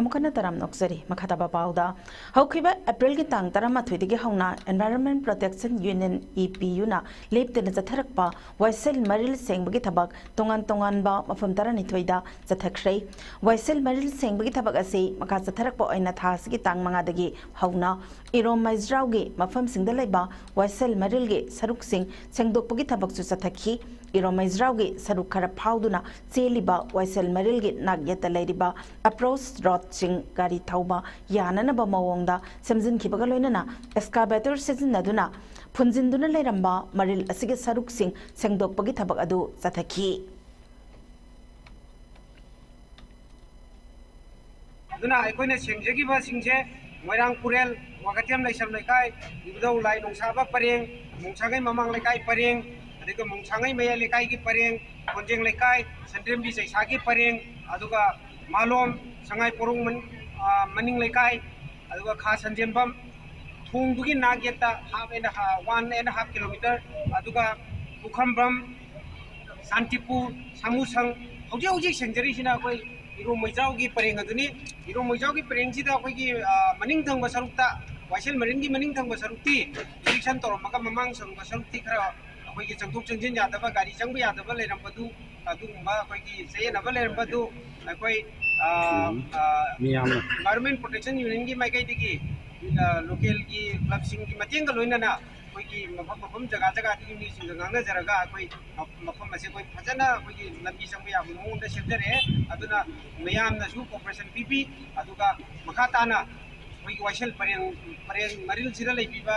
ꯑꯃꯨꯛ ꯍꯟꯅ ꯇꯔꯥꯝꯅ ꯑꯣꯛꯆꯔꯤ꯫ ꯃꯈꯥ ꯇꯥꯕ ꯄꯥꯎꯗ, ꯍꯧꯈꯤꯕ ꯑꯦꯄ꯭ꯔꯤꯜꯒꯤ ꯇꯥꯡ ꯇꯔꯥꯃꯥꯊꯣꯏꯗꯒꯤ ꯍꯧꯅ Environment Protection Union, E P Uꯅ ꯂꯦꯞꯇꯅ ꯆꯠꯊꯔꯛꯄ ꯋꯥꯏꯁꯦꯜ ꯃꯔꯤꯜ ꯁꯦꯡꯕꯒꯤ ꯊꯕꯛ ꯇꯣꯉꯥꯟ ꯇꯣꯉꯥꯟꯕ ꯃꯐꯝ ꯇꯔꯥꯅꯤꯊꯣꯏꯗ ꯆꯠꯊꯈ꯭ꯔꯦ꯫ ꯋꯥꯏꯁꯦꯜ ꯃꯔꯤꯜ ꯁꯦꯡꯕꯒꯤ ꯊꯕꯛ ꯑꯁꯤ ꯃꯈꯥ ꯆꯠꯊꯔꯛꯄ ꯑꯣꯏꯅ ꯊꯥ ꯑꯁꯤꯒꯤ ꯇꯥꯡ ꯃꯉꯥꯗꯒꯤ ꯍꯧꯅ ꯏꯔꯣꯝ ꯃꯩꯖ꯭ꯔꯥꯎꯒꯤ ꯃꯐꯝꯁꯤꯡꯗ ꯂꯩꯕ ꯋꯥꯏꯁꯦꯜ ꯃꯔꯤꯜꯒꯤ ꯁꯔꯨꯛꯁꯤꯡ ꯁꯦꯡꯗꯣꯛꯄꯒꯤ ꯊꯕꯛꯁꯨ ꯆꯠꯊꯈꯤ꯫ ꯏꯔꯣꯃꯩꯖ꯭ꯔꯥꯎꯒꯤ ꯁꯔꯨꯛ ꯈꯔ ꯐꯥꯎꯗꯨꯅ ꯆꯦꯜꯂꯤꯕ ꯋꯥꯏꯁꯦꯜ ꯃꯔꯤꯜꯒꯤ ꯅꯥꯛ ꯌꯦꯠꯇ ꯂꯩꯔꯤꯕ ꯑꯦꯄ꯭ꯔꯣꯁ ꯔꯣꯗꯁꯤꯡ ꯒꯥꯔꯤ ꯊꯧꯕ ꯌꯥꯅꯅꯕ ꯃꯑꯣꯡꯗ ꯁꯦꯝꯖꯤꯟꯈꯤꯕꯒ ꯂꯣꯏꯅꯅ ꯑꯦꯛꯁꯀꯥꯚꯦꯇꯔ ꯁꯤꯖꯤꯟꯅꯗꯨꯅ ꯐꯨꯟꯖꯤꯟꯗꯨꯅ ꯂꯩꯔꯝꯕ ꯃꯔꯤꯜ ꯑꯁꯤꯒꯤ ꯁꯔꯨꯛꯁꯤꯡ ꯁꯦꯡꯗꯣꯛꯄꯒꯤ ꯊꯕꯛ ꯑꯗꯨ ꯆꯠꯊꯈꯤ꯫ ꯑꯗꯨꯅ ꯑꯩꯈꯣꯏꯅ ꯁꯦꯡꯖꯈꯤꯕꯁꯤꯡꯁꯦ ꯃꯣꯏꯔꯥꯡ ꯄꯨꯔꯦꯜ, ꯋꯥꯀꯊꯦꯝ ꯂꯥꯏꯁ꯭ꯔꯝ ꯂꯩꯀꯥꯏ, ꯏꯕꯨꯙꯧ ꯂꯥꯏ ꯅꯣꯡꯁꯥꯕ ꯄꯔꯦꯡ, ꯃꯣꯡꯁꯥꯡꯉꯩ ꯃꯃꯥꯡ ꯂꯩꯀꯥꯏ ꯄꯔꯦꯡ, ꯑꯗꯨꯒ ꯃꯣꯡꯁꯥꯡꯉꯩ ꯃꯌꯥꯏ ꯂꯩꯀꯥꯏꯒꯤ ꯄꯔꯦꯡ, ꯀꯣꯟꯖꯦꯡ ꯂꯩꯀꯥꯏ, ꯁꯟꯗ꯭ꯔꯦꯝꯕꯤ ꯆꯩꯁꯥꯒꯤ ꯄꯔꯦꯡ, ꯑꯗꯨꯒ ꯃꯥꯂꯣꯝ ꯁꯉꯥꯏ ꯄꯣꯔꯣꯡ ꯃꯟ-, ꯑ, ꯃꯅꯤꯡ ꯂꯩꯀꯥꯏ, ꯑꯗꯨꯒ ꯈꯥ ꯁꯟꯖꯦꯟꯕꯝ ꯊꯣꯡꯗꯨꯒꯤ ꯅꯥꯛ ꯌꯦꯠꯇ half and ha-, one and half kilometer, ꯑꯗꯨꯒ ꯄꯨꯈ꯭ꯔꯝꯕꯝ, ꯁꯥꯟꯇꯤꯄꯨꯔ, ꯁꯥꯃꯨꯁꯪ, ꯍꯧꯖꯤꯛ ꯍꯧꯖꯤꯛ ꯁꯦꯡꯖꯔꯤꯁꯤꯅ ꯑꯩꯈꯣꯏ ꯏꯔꯣꯝ ꯃꯩꯖꯥꯎꯒꯤ ꯄꯔꯦꯡ ꯑꯗꯨꯅꯤ꯫ ꯏꯔꯣꯝ ꯃꯩꯖꯥꯎꯒꯤ ꯄꯔꯦꯡꯁꯤꯗ ꯑꯩꯈꯣꯏꯒꯤ, ꯑ, ꯃꯅꯤꯡ ꯊꯪꯕ ꯁꯔꯨꯛꯇ, ꯋꯥꯏꯁꯦꯜ ꯃꯔꯤꯜꯒꯤ ꯃꯅꯤꯡ ꯊꯪꯕ ꯁꯔꯨꯛꯇꯤ eviction ꯇꯧꯔꯝꯃꯒ ꯃꯃꯥꯡ ꯊꯪꯕ ꯁꯔꯨꯛꯇꯤ ꯈꯔ ꯑꯩꯈꯣꯏꯒꯤ ꯆꯪꯊꯣꯛ ꯆꯪꯁꯤꯟ ꯌꯥꯗꯕ, ꯒꯥꯔꯤ ꯆꯪꯕ ꯌꯥꯗꯕ ꯂꯩꯔꯝꯕꯗꯨ, ꯑꯗꯨꯒꯨꯝꯕ ꯑꯩꯈꯣꯏꯒꯤ ꯆꯌꯦꯠꯅꯕ ꯂꯩꯔꯝꯕꯗꯨ ꯑꯩꯈꯣꯏ, ꯑ, ꯎꯝ꯫ ꯑ, ꯃꯤꯌꯥꯝꯅ Environment Protection Unionꯒꯤ ꯃꯥꯏꯀꯩꯗꯒꯤ, ꯑ, localꯒꯤ clubꯁꯤꯡꯒꯤ ꯃꯇꯦꯡꯒ ꯂꯣꯏꯅꯅ ꯑꯩꯈꯣꯏꯒꯤ ꯃꯐꯝ ꯃꯐꯝ ꯖꯒꯥ ꯖꯒꯥꯗꯒꯤ ꯃꯤꯁꯤꯡꯒ ꯉꯥꯡꯅꯖꯔꯒ ꯑꯩꯈꯣꯏ ꯃꯐꯝ ꯑꯁꯦ ꯑꯩꯈꯣꯏ ꯐꯖꯅ ꯑꯩꯈꯣꯏꯒꯤ ꯂꯝꯕꯤ ꯆꯪꯕ ꯌꯥꯕ ꯃꯑꯣꯡꯗ ꯁꯦꯝꯖꯔꯛꯑꯦ꯫ ꯑꯗꯨꯅ ꯃꯌꯥꯝꯅꯁꯨ cooperation ꯄꯤꯕꯤ꯫ ꯑꯗꯨꯒ ꯃꯈꯥ ꯇꯥꯅ ꯑꯩꯈꯣꯏꯒꯤ ꯋꯥꯏꯁꯦꯜ ꯄꯔꯦꯡ, ꯄꯔꯦꯡ ꯃꯔꯤꯜꯁꯤꯗ ꯂꯩꯕꯤꯕ,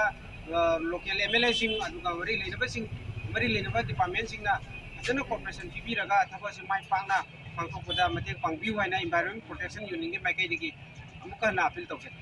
ꯑ, local MLAꯁꯤꯡ, ꯑꯗꯨꯒ ꯃꯔꯤ ꯂꯩꯅꯕꯁꯤꯡ, ꯃꯔꯤ ꯂꯩꯅꯕ departmentꯁꯤꯡꯅ ꯐꯖꯅ cooperation ꯄꯤꯕꯤꯔꯒ ꯊꯕꯛ ꯑꯁꯤ ꯃꯥꯏ ꯄꯥꯛꯅ ꯄꯥꯡꯊꯣꯛꯄꯗ ꯃꯇꯦꯡ ꯄꯥꯡꯕꯤꯌꯨ ꯍꯥꯏꯅ Environment Protection Unionꯒꯤ ꯃꯥꯏꯀꯩꯗꯒꯤ ꯑꯃꯨꯛꯀ ꯍꯟꯅ appeal ꯇꯧꯖꯔꯤ꯫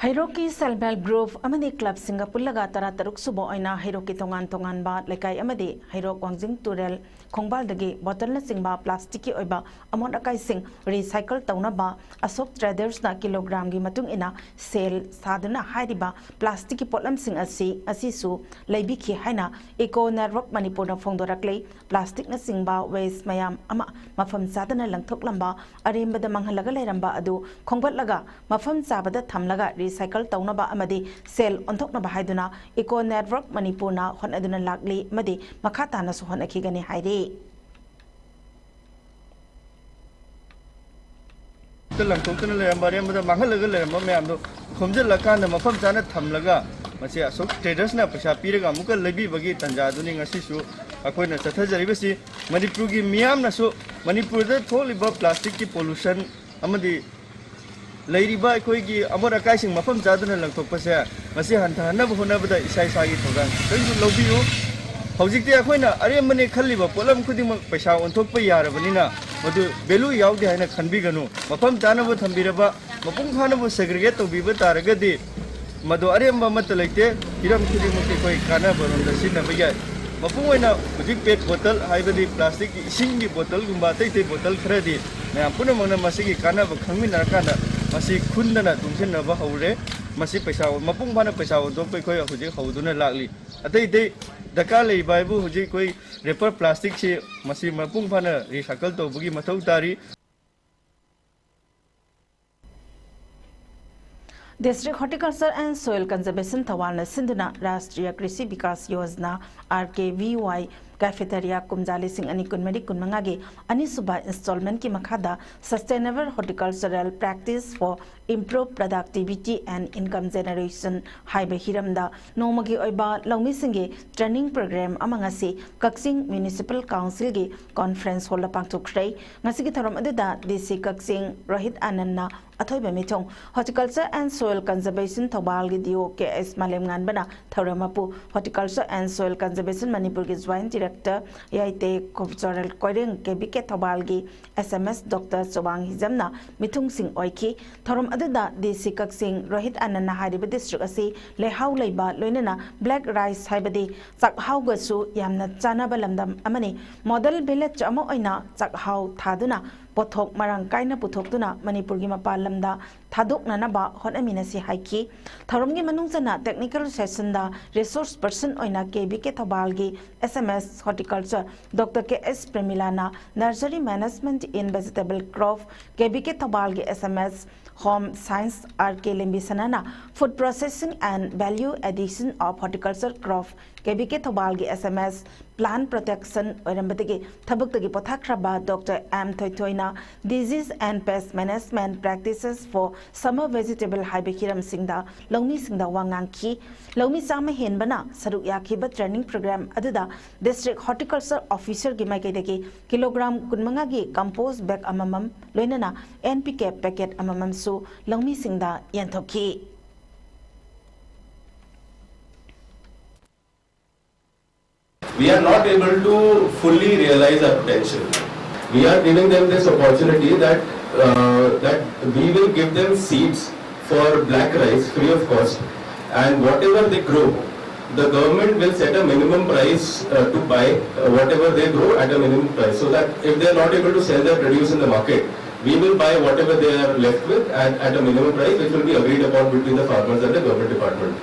ꯍꯩꯔꯣꯛꯀꯤ self help group ꯑꯃꯗꯤ clubꯁꯤꯡꯒ ꯄꯨꯜꯂꯒ ꯇꯔꯥꯇꯔꯨꯛ ꯁꯨꯕ ꯑꯣꯏꯅ ꯍꯩꯔꯣꯛꯀꯤ ꯇꯣꯉꯥꯟ ꯇꯣꯉꯥꯟꯕ ꯂꯩꯀꯥꯏ ꯑꯃꯗꯤ ꯍꯩꯔꯣꯛ ꯋꯥꯡꯖꯤꯡ ꯇꯨꯔꯦꯜ ꯈꯣꯡꯕꯥꯜꯗꯒꯤ bottleꯅꯆꯤꯡꯕ plasticꯀꯤ ꯑꯣꯏꯕ ꯑꯃꯣꯠ ꯑꯀꯥꯏꯁꯤꯡ recycle ꯇꯧꯅꯕ ꯑꯁꯣꯛ tradersꯅ kilogramꯒꯤ ꯃꯇꯨꯡ ꯏꯟꯅ sale ꯁꯥꯗꯨꯅ ꯍꯥꯏꯔꯤꯕ plasticꯀꯤ ꯄꯣꯠꯂꯝꯁꯤꯡ ꯑꯁꯤ ꯉꯁꯤꯁꯨ ꯂꯩꯕꯤꯈꯤ ꯍꯥꯏꯅ Eco Network ꯃꯅꯤꯄꯨꯔꯅ ꯐꯣꯡꯗꯣꯔꯛꯂꯤ꯫ Plasticꯅꯆꯤꯡꯕ waste ꯃꯌꯥꯝ ꯑꯃ ꯃꯐꯝ ꯆꯥꯗꯅ ꯂꯪꯊꯣꯛꯂꯝꯕ, ꯑꯔꯦꯝꯕꯗ ꯃꯥꯡꯍꯜꯂꯒ ꯂꯩꯔꯝꯕ ꯑꯗꯨ ꯈꯣꯝꯒꯠꯂꯒ ꯃꯐꯝ ꯆꯥꯕꯗ ꯊꯝꯂꯒ recycle ꯇꯧꯅꯕ ꯑꯃꯗꯤ sale ꯑꯣꯟꯊꯣꯛꯅꯕ ꯍꯥꯏꯗꯨꯅ Eco Network ꯃꯅꯤꯄꯨꯔꯅ ꯍꯣꯠꯅꯗꯨꯅ ꯂꯥꯛꯂꯤ ꯑꯃꯗꯤ ꯃꯈꯥ ꯇꯥꯅꯁꯨ ꯍꯣꯠꯅꯈꯤꯒꯅꯤ ꯍꯥꯏꯔꯤ꯫ ꯂꯪꯊꯣꯛꯇꯅ ꯂꯩꯔꯝꯕ, ꯑꯔꯦꯝꯕꯗ ꯃꯥꯡꯍꯜꯂꯒ ꯂꯩꯔꯝꯕ ꯃꯌꯥꯝꯗꯣ ꯈꯣꯝꯖꯤꯜꯂꯀꯥꯟꯗ ꯃꯐꯝ ꯆꯥꯅ ꯊꯝꯂꯒ ꯃꯁꯤ ꯑꯁꯣꯛ ꯇ꯭ꯔꯦꯗꯔꯁꯅ ꯄꯩꯁꯥ ꯄꯤꯔꯒ ꯑꯃꯨꯛꯀ ꯂꯩꯕꯤꯕꯒꯤ ꯇꯥꯟꯖꯥꯗꯨꯅꯤ ꯉꯁꯤꯁꯨ ꯑꯩꯈꯣꯏꯅ ꯆꯠꯊꯖꯔꯤꯕꯁꯤ꯫ ꯃꯅꯤꯄꯨꯔꯒꯤ ꯃꯤꯌꯥꯝꯅꯁꯨ ꯃꯅꯤꯄꯨꯔꯗ ꯊꯣꯛꯂꯤꯕ ꯄ꯭ꯂꯥꯁꯇꯤꯛꯀꯤ ꯄꯣꯂꯨꯁꯟ ꯑꯃꯗꯤ ꯂꯩꯔꯤꯕ ꯑꯩꯈꯣꯏꯒꯤ ꯑꯃꯣꯠ ꯑꯀꯥꯏꯁꯤꯡ ꯃꯐꯝ ꯆꯥꯗꯅ ꯂꯪꯊꯣꯛꯄꯁꯦ, ꯃꯁꯤ ꯍꯟꯊꯍꯟꯅꯕ ꯍꯣꯠꯅꯕꯗ ꯏꯁꯥ ꯏꯁꯥꯒꯤ ꯊꯧꯗꯥꯡ ꯈꯤꯇꯪꯁꯨ ꯂꯧꯕꯤꯌꯨ꯫ ꯍꯧꯖꯤꯛꯇꯤ ꯑꯩꯈꯣꯏꯅ ꯑꯔꯦꯝꯕꯅꯦ ꯈꯜꯂꯤꯕ ꯄꯣꯠꯂꯝ ꯈꯨꯗꯤꯡꯃꯛ ꯄꯩꯁꯥ ꯑꯣꯟꯊꯣꯛꯄ ꯌꯥꯔꯕꯅꯤꯅ ꯃꯗꯨ ꯚꯦꯂꯨ ꯌꯥꯎꯗꯦ ꯍꯥꯏꯅ ꯈꯟꯕꯤꯒꯅꯨ꯫ ꯃꯐꯝ ꯆꯥꯅꯕ ꯊꯝꯕꯤꯔꯕ, ꯃꯄꯨꯡ ꯐꯥꯅꯕ ꯁꯦꯒ꯭ꯔꯤꯒꯦꯠ ꯇꯧꯕꯤꯕ ꯇꯥꯔꯒꯗꯤ ꯃꯗꯨ ꯑꯔꯦꯝꯕ ꯑꯃꯠꯇ ꯂꯩꯇꯦ꯫ ꯍꯤꯔꯝ ꯈꯨꯗꯤꯡꯃꯛꯇ ꯑꯩꯈꯣꯏ ꯀꯥꯟꯅꯕꯔꯣꯝꯗ ꯁꯤꯖꯤꯟꯅꯕ ꯌꯥꯏ꯫ ꯃꯄꯨꯡ ꯑꯣꯏꯅ ꯍꯧꯖꯤꯛ ꯄꯦꯠ ꯕꯣꯇꯜ, ꯍꯥꯏꯕꯗꯤ ꯄ꯭ꯂꯥꯁꯇꯤꯛꯀꯤ ꯏꯁꯤꯡꯒꯤ ꯕꯣꯇꯜꯒꯨꯝꯕ ꯑꯇꯩ ꯑꯇꯩ ꯕꯣꯇꯜ ꯈꯔꯗꯤ ꯃꯌꯥꯝ ꯄꯨꯝꯅꯃꯛꯅ ꯃꯁꯤꯒꯤ ꯀꯥꯟꯅꯕ ꯈꯪꯃꯤꯟꯅꯔꯀꯥꯟꯗ ꯃꯁꯤ ꯈꯨꯟꯗꯅ ꯇꯨꯡꯁꯤꯟꯅꯕ ꯍꯧꯔꯦ꯫ ꯃꯁꯤ ꯄꯩꯁꯥ, ꯃꯄꯨꯡ ꯐꯥꯅ ꯄꯩꯁꯥ ꯑꯣꯟꯊꯣꯛꯄ ꯑꯩꯈꯣꯏ ꯍꯧꯖꯤꯛ ꯍꯧꯗꯨꯅ ꯂꯥꯛꯂꯤ꯫ ꯑꯇꯩ ꯑꯇꯩ ꯗꯔꯀꯥꯔ ꯂꯩꯕ ꯍꯥꯏꯕꯨ ꯍꯧꯖꯤꯛ ꯑꯩꯈꯣꯏ ꯔꯦꯄꯔ ꯄ꯭ꯂꯥꯁꯇꯤꯛꯁꯤ ꯃꯁꯤ ꯃꯄꯨꯡ ꯐꯥꯅ ꯔꯤꯁꯥꯏꯀꯜ ꯇꯧꯕꯒꯤ ꯃꯊꯧ ꯇꯥꯔꯤ꯫ District Horticulture and Soil Conservation ꯊꯧꯕꯥꯜꯅ ꯁꯤꯟꯗꯨꯅ ꯔꯥꯁꯇ꯭ꯔꯤꯌ ꯀ꯭ꯔꯤꯁꯤ Vikas Yojana, R K V Y, ꯀꯦꯐꯦꯇꯦꯔꯤꯌꯥ ꯀꯨꯝꯖꯥ ꯂꯤꯁꯤꯡ ꯑꯅꯤ ꯀꯨꯟꯃꯔꯤ ꯀꯨꯟꯃꯉꯥꯒꯤ ꯑꯅꯤꯁꯨꯕ ꯏꯟꯁꯇꯣꯜꯃꯦꯟꯠꯀꯤ ꯃꯈꯥꯗ Sustainable Horticultural Practice for Improved Productivity and Income Generation ꯍꯥꯏꯕ ꯍꯤꯔꯝꯗ ꯅꯣꯡꯃꯒꯤ ꯑꯣꯏꯕ ꯂꯧꯃꯤꯁꯤꯡꯒꯤ ꯇ꯭ꯔꯦꯅꯤꯡ ꯄ꯭ꯔꯣꯒ꯭ꯔꯥꯝ ꯑꯃ ꯉꯁꯤ ꯀꯛꯆꯤꯡ ꯃ꯭ꯌꯨꯅꯤꯁꯤꯄꯥꯜ ꯀꯥꯎꯟꯁꯤꯜꯒꯤ ꯀꯣꯟꯐ꯭ꯔꯦꯟꯁ ꯍꯣꯜꯗ ꯄꯥꯡꯊꯣꯛꯈ꯭ꯔꯦ꯫ ꯉꯁꯤꯒꯤ ꯊꯧꯔꯝ ꯑꯗꯨꯗ D C ꯀꯛꯆꯤꯡ ꯔꯣꯍꯤꯠ ꯑꯥꯅꯟꯅ ꯑꯊꯣꯏꯕ ꯃꯤꯊꯨꯡ, Horticulture and Soil Conservation ꯊꯧꯕꯥꯜꯒꯤ D O K S ꯃꯥꯂꯦꯝꯉꯥꯟꯕꯅ ꯊꯧꯔꯝ ꯃꯄꯨ, Horticulture and Soil Conservation ꯃꯅꯤꯄꯨꯔꯒꯤ Joint Director ꯌꯥꯏꯇꯦ ꯀꯨꯞꯆꯣꯔꯦꯜ Koireng, K B K ꯊꯧꯕꯥꯜꯒꯤ S M S Doctor ꯆꯨꯕꯥꯡ ꯍꯤꯖꯝꯅ ꯃꯤꯊꯨꯡꯁꯤꯡ ꯑꯣꯏꯈꯤ꯫ ꯊꯧꯔꯝ ꯑꯗꯨꯗ D C ꯀꯛꯆꯤꯡ ꯔꯣꯍꯤꯠ ꯑꯥꯅꯟꯅ ꯍꯥꯏꯔꯤꯕ ꯗꯤꯁꯇ꯭ꯔꯤꯛ ꯑꯁꯤ ꯂꯩꯍꯥꯎ ꯂꯩꯕ ꯂꯣꯏꯅꯅ ꯕ꯭ꯂꯦꯛ ꯔꯥꯏꯁ ꯍꯥꯏꯕꯗꯤ ꯆꯥꯛꯍꯥꯎꯒꯁꯨ ꯌꯥꯝꯅ ꯆꯥꯟꯅꯕ ꯂꯝꯗꯝ ꯑꯃꯅꯤ꯫ ꯃꯣꯗꯦꯜ ꯚꯤꯂꯦꯖ ꯑꯃ ꯑꯣꯏꯅ ꯆꯥꯛꯍꯥꯎ ꯊꯥꯗꯨꯅ ꯄꯣꯠꯊꯣꯛ ꯃꯔꯥꯡ ꯀꯥꯏꯅ ꯄꯨꯊꯣꯛꯇꯨꯅ ꯃꯅꯤꯄꯨꯔꯒꯤ ꯃꯄꯥꯟ ꯂꯝꯗ ꯊꯥꯗꯣꯛꯅꯅꯕ ꯍꯣꯠꯅꯃꯤꯟꯅꯁꯤ ꯍꯥꯏꯈꯤ꯫ ꯊꯧꯔꯝꯒꯤ ꯃꯅꯨꯡ ꯆꯟꯅ ꯇꯦꯛꯅꯤꯀꯦꯜ ꯁꯦꯁꯟꯗ ꯔꯤꯁꯣꯔꯁ ꯄꯔꯁꯟ ꯑꯣꯏꯅ K B K ꯊꯧꯕꯥꯜꯒꯤ S M S Horticulture Doctor K S ꯄ꯭ꯔꯦꯃꯤꯂꯥꯅ Nursery Management in Vegetable Crop, K B K ꯊꯧꯕꯥꯜꯒꯤ S M S Home Science R K ꯂꯦꯝꯕꯤꯁꯅꯥꯅ Food Processing and Value Addition of Horticulture Crop K V K ꯊꯧꯕꯥꯜꯒꯤ S M S plant protection ꯑꯣꯏꯔꯝꯕꯗꯒꯤ ꯊꯕꯛꯇꯒꯤ ꯄꯣꯊꯥꯈ꯭ꯔꯕ doctor M ꯊꯣꯏꯊꯣꯏꯅ Disease and Pest Management Practices for Summer Vegetable ꯍꯥꯏꯕ ꯍꯤꯔꯝꯁꯤꯡꯗ ꯂꯧꯃꯤꯁꯤꯡꯗ ꯋꯥ ꯉꯥꯡꯈꯤ꯫ ꯂꯧꯃꯤ ꯆꯥꯝꯃ ꯍꯦꯟꯕꯅ ꯁꯔꯨꯛ ꯌꯥꯈꯤꯕ training program ꯑꯗꯨꯗ district horticulture officerꯒꯤ ꯃꯥꯏꯀꯩꯗꯒꯤ ꯀꯤꯂꯣꯒ꯭ꯔꯥꯝ ꯀꯨꯟꯃꯉꯥꯒꯤ compost bag ꯑꯃꯃꯝ, ꯂꯣꯏꯅꯅ ꯑꯦꯟ ꯄꯤ ꯀꯦ packet ꯑꯃꯃꯝꯁꯨ ꯂꯧꯃꯤꯁꯤꯡꯗ ꯌꯦꯟꯊꯣꯛꯈꯤ꯫ We are not able to fully realize our potential. We are giving them this opportunity that uh, that we will give them seeds for black rice free of cost, and whatever they grow, the government will set a minimum price uh, to buy uh, whatever they grow at a minimum price, so that if they are not able to sell their produce in the market, we will buy whatever they are left with at, at a minimum price, which will be agreed upon between the farmers and the government department.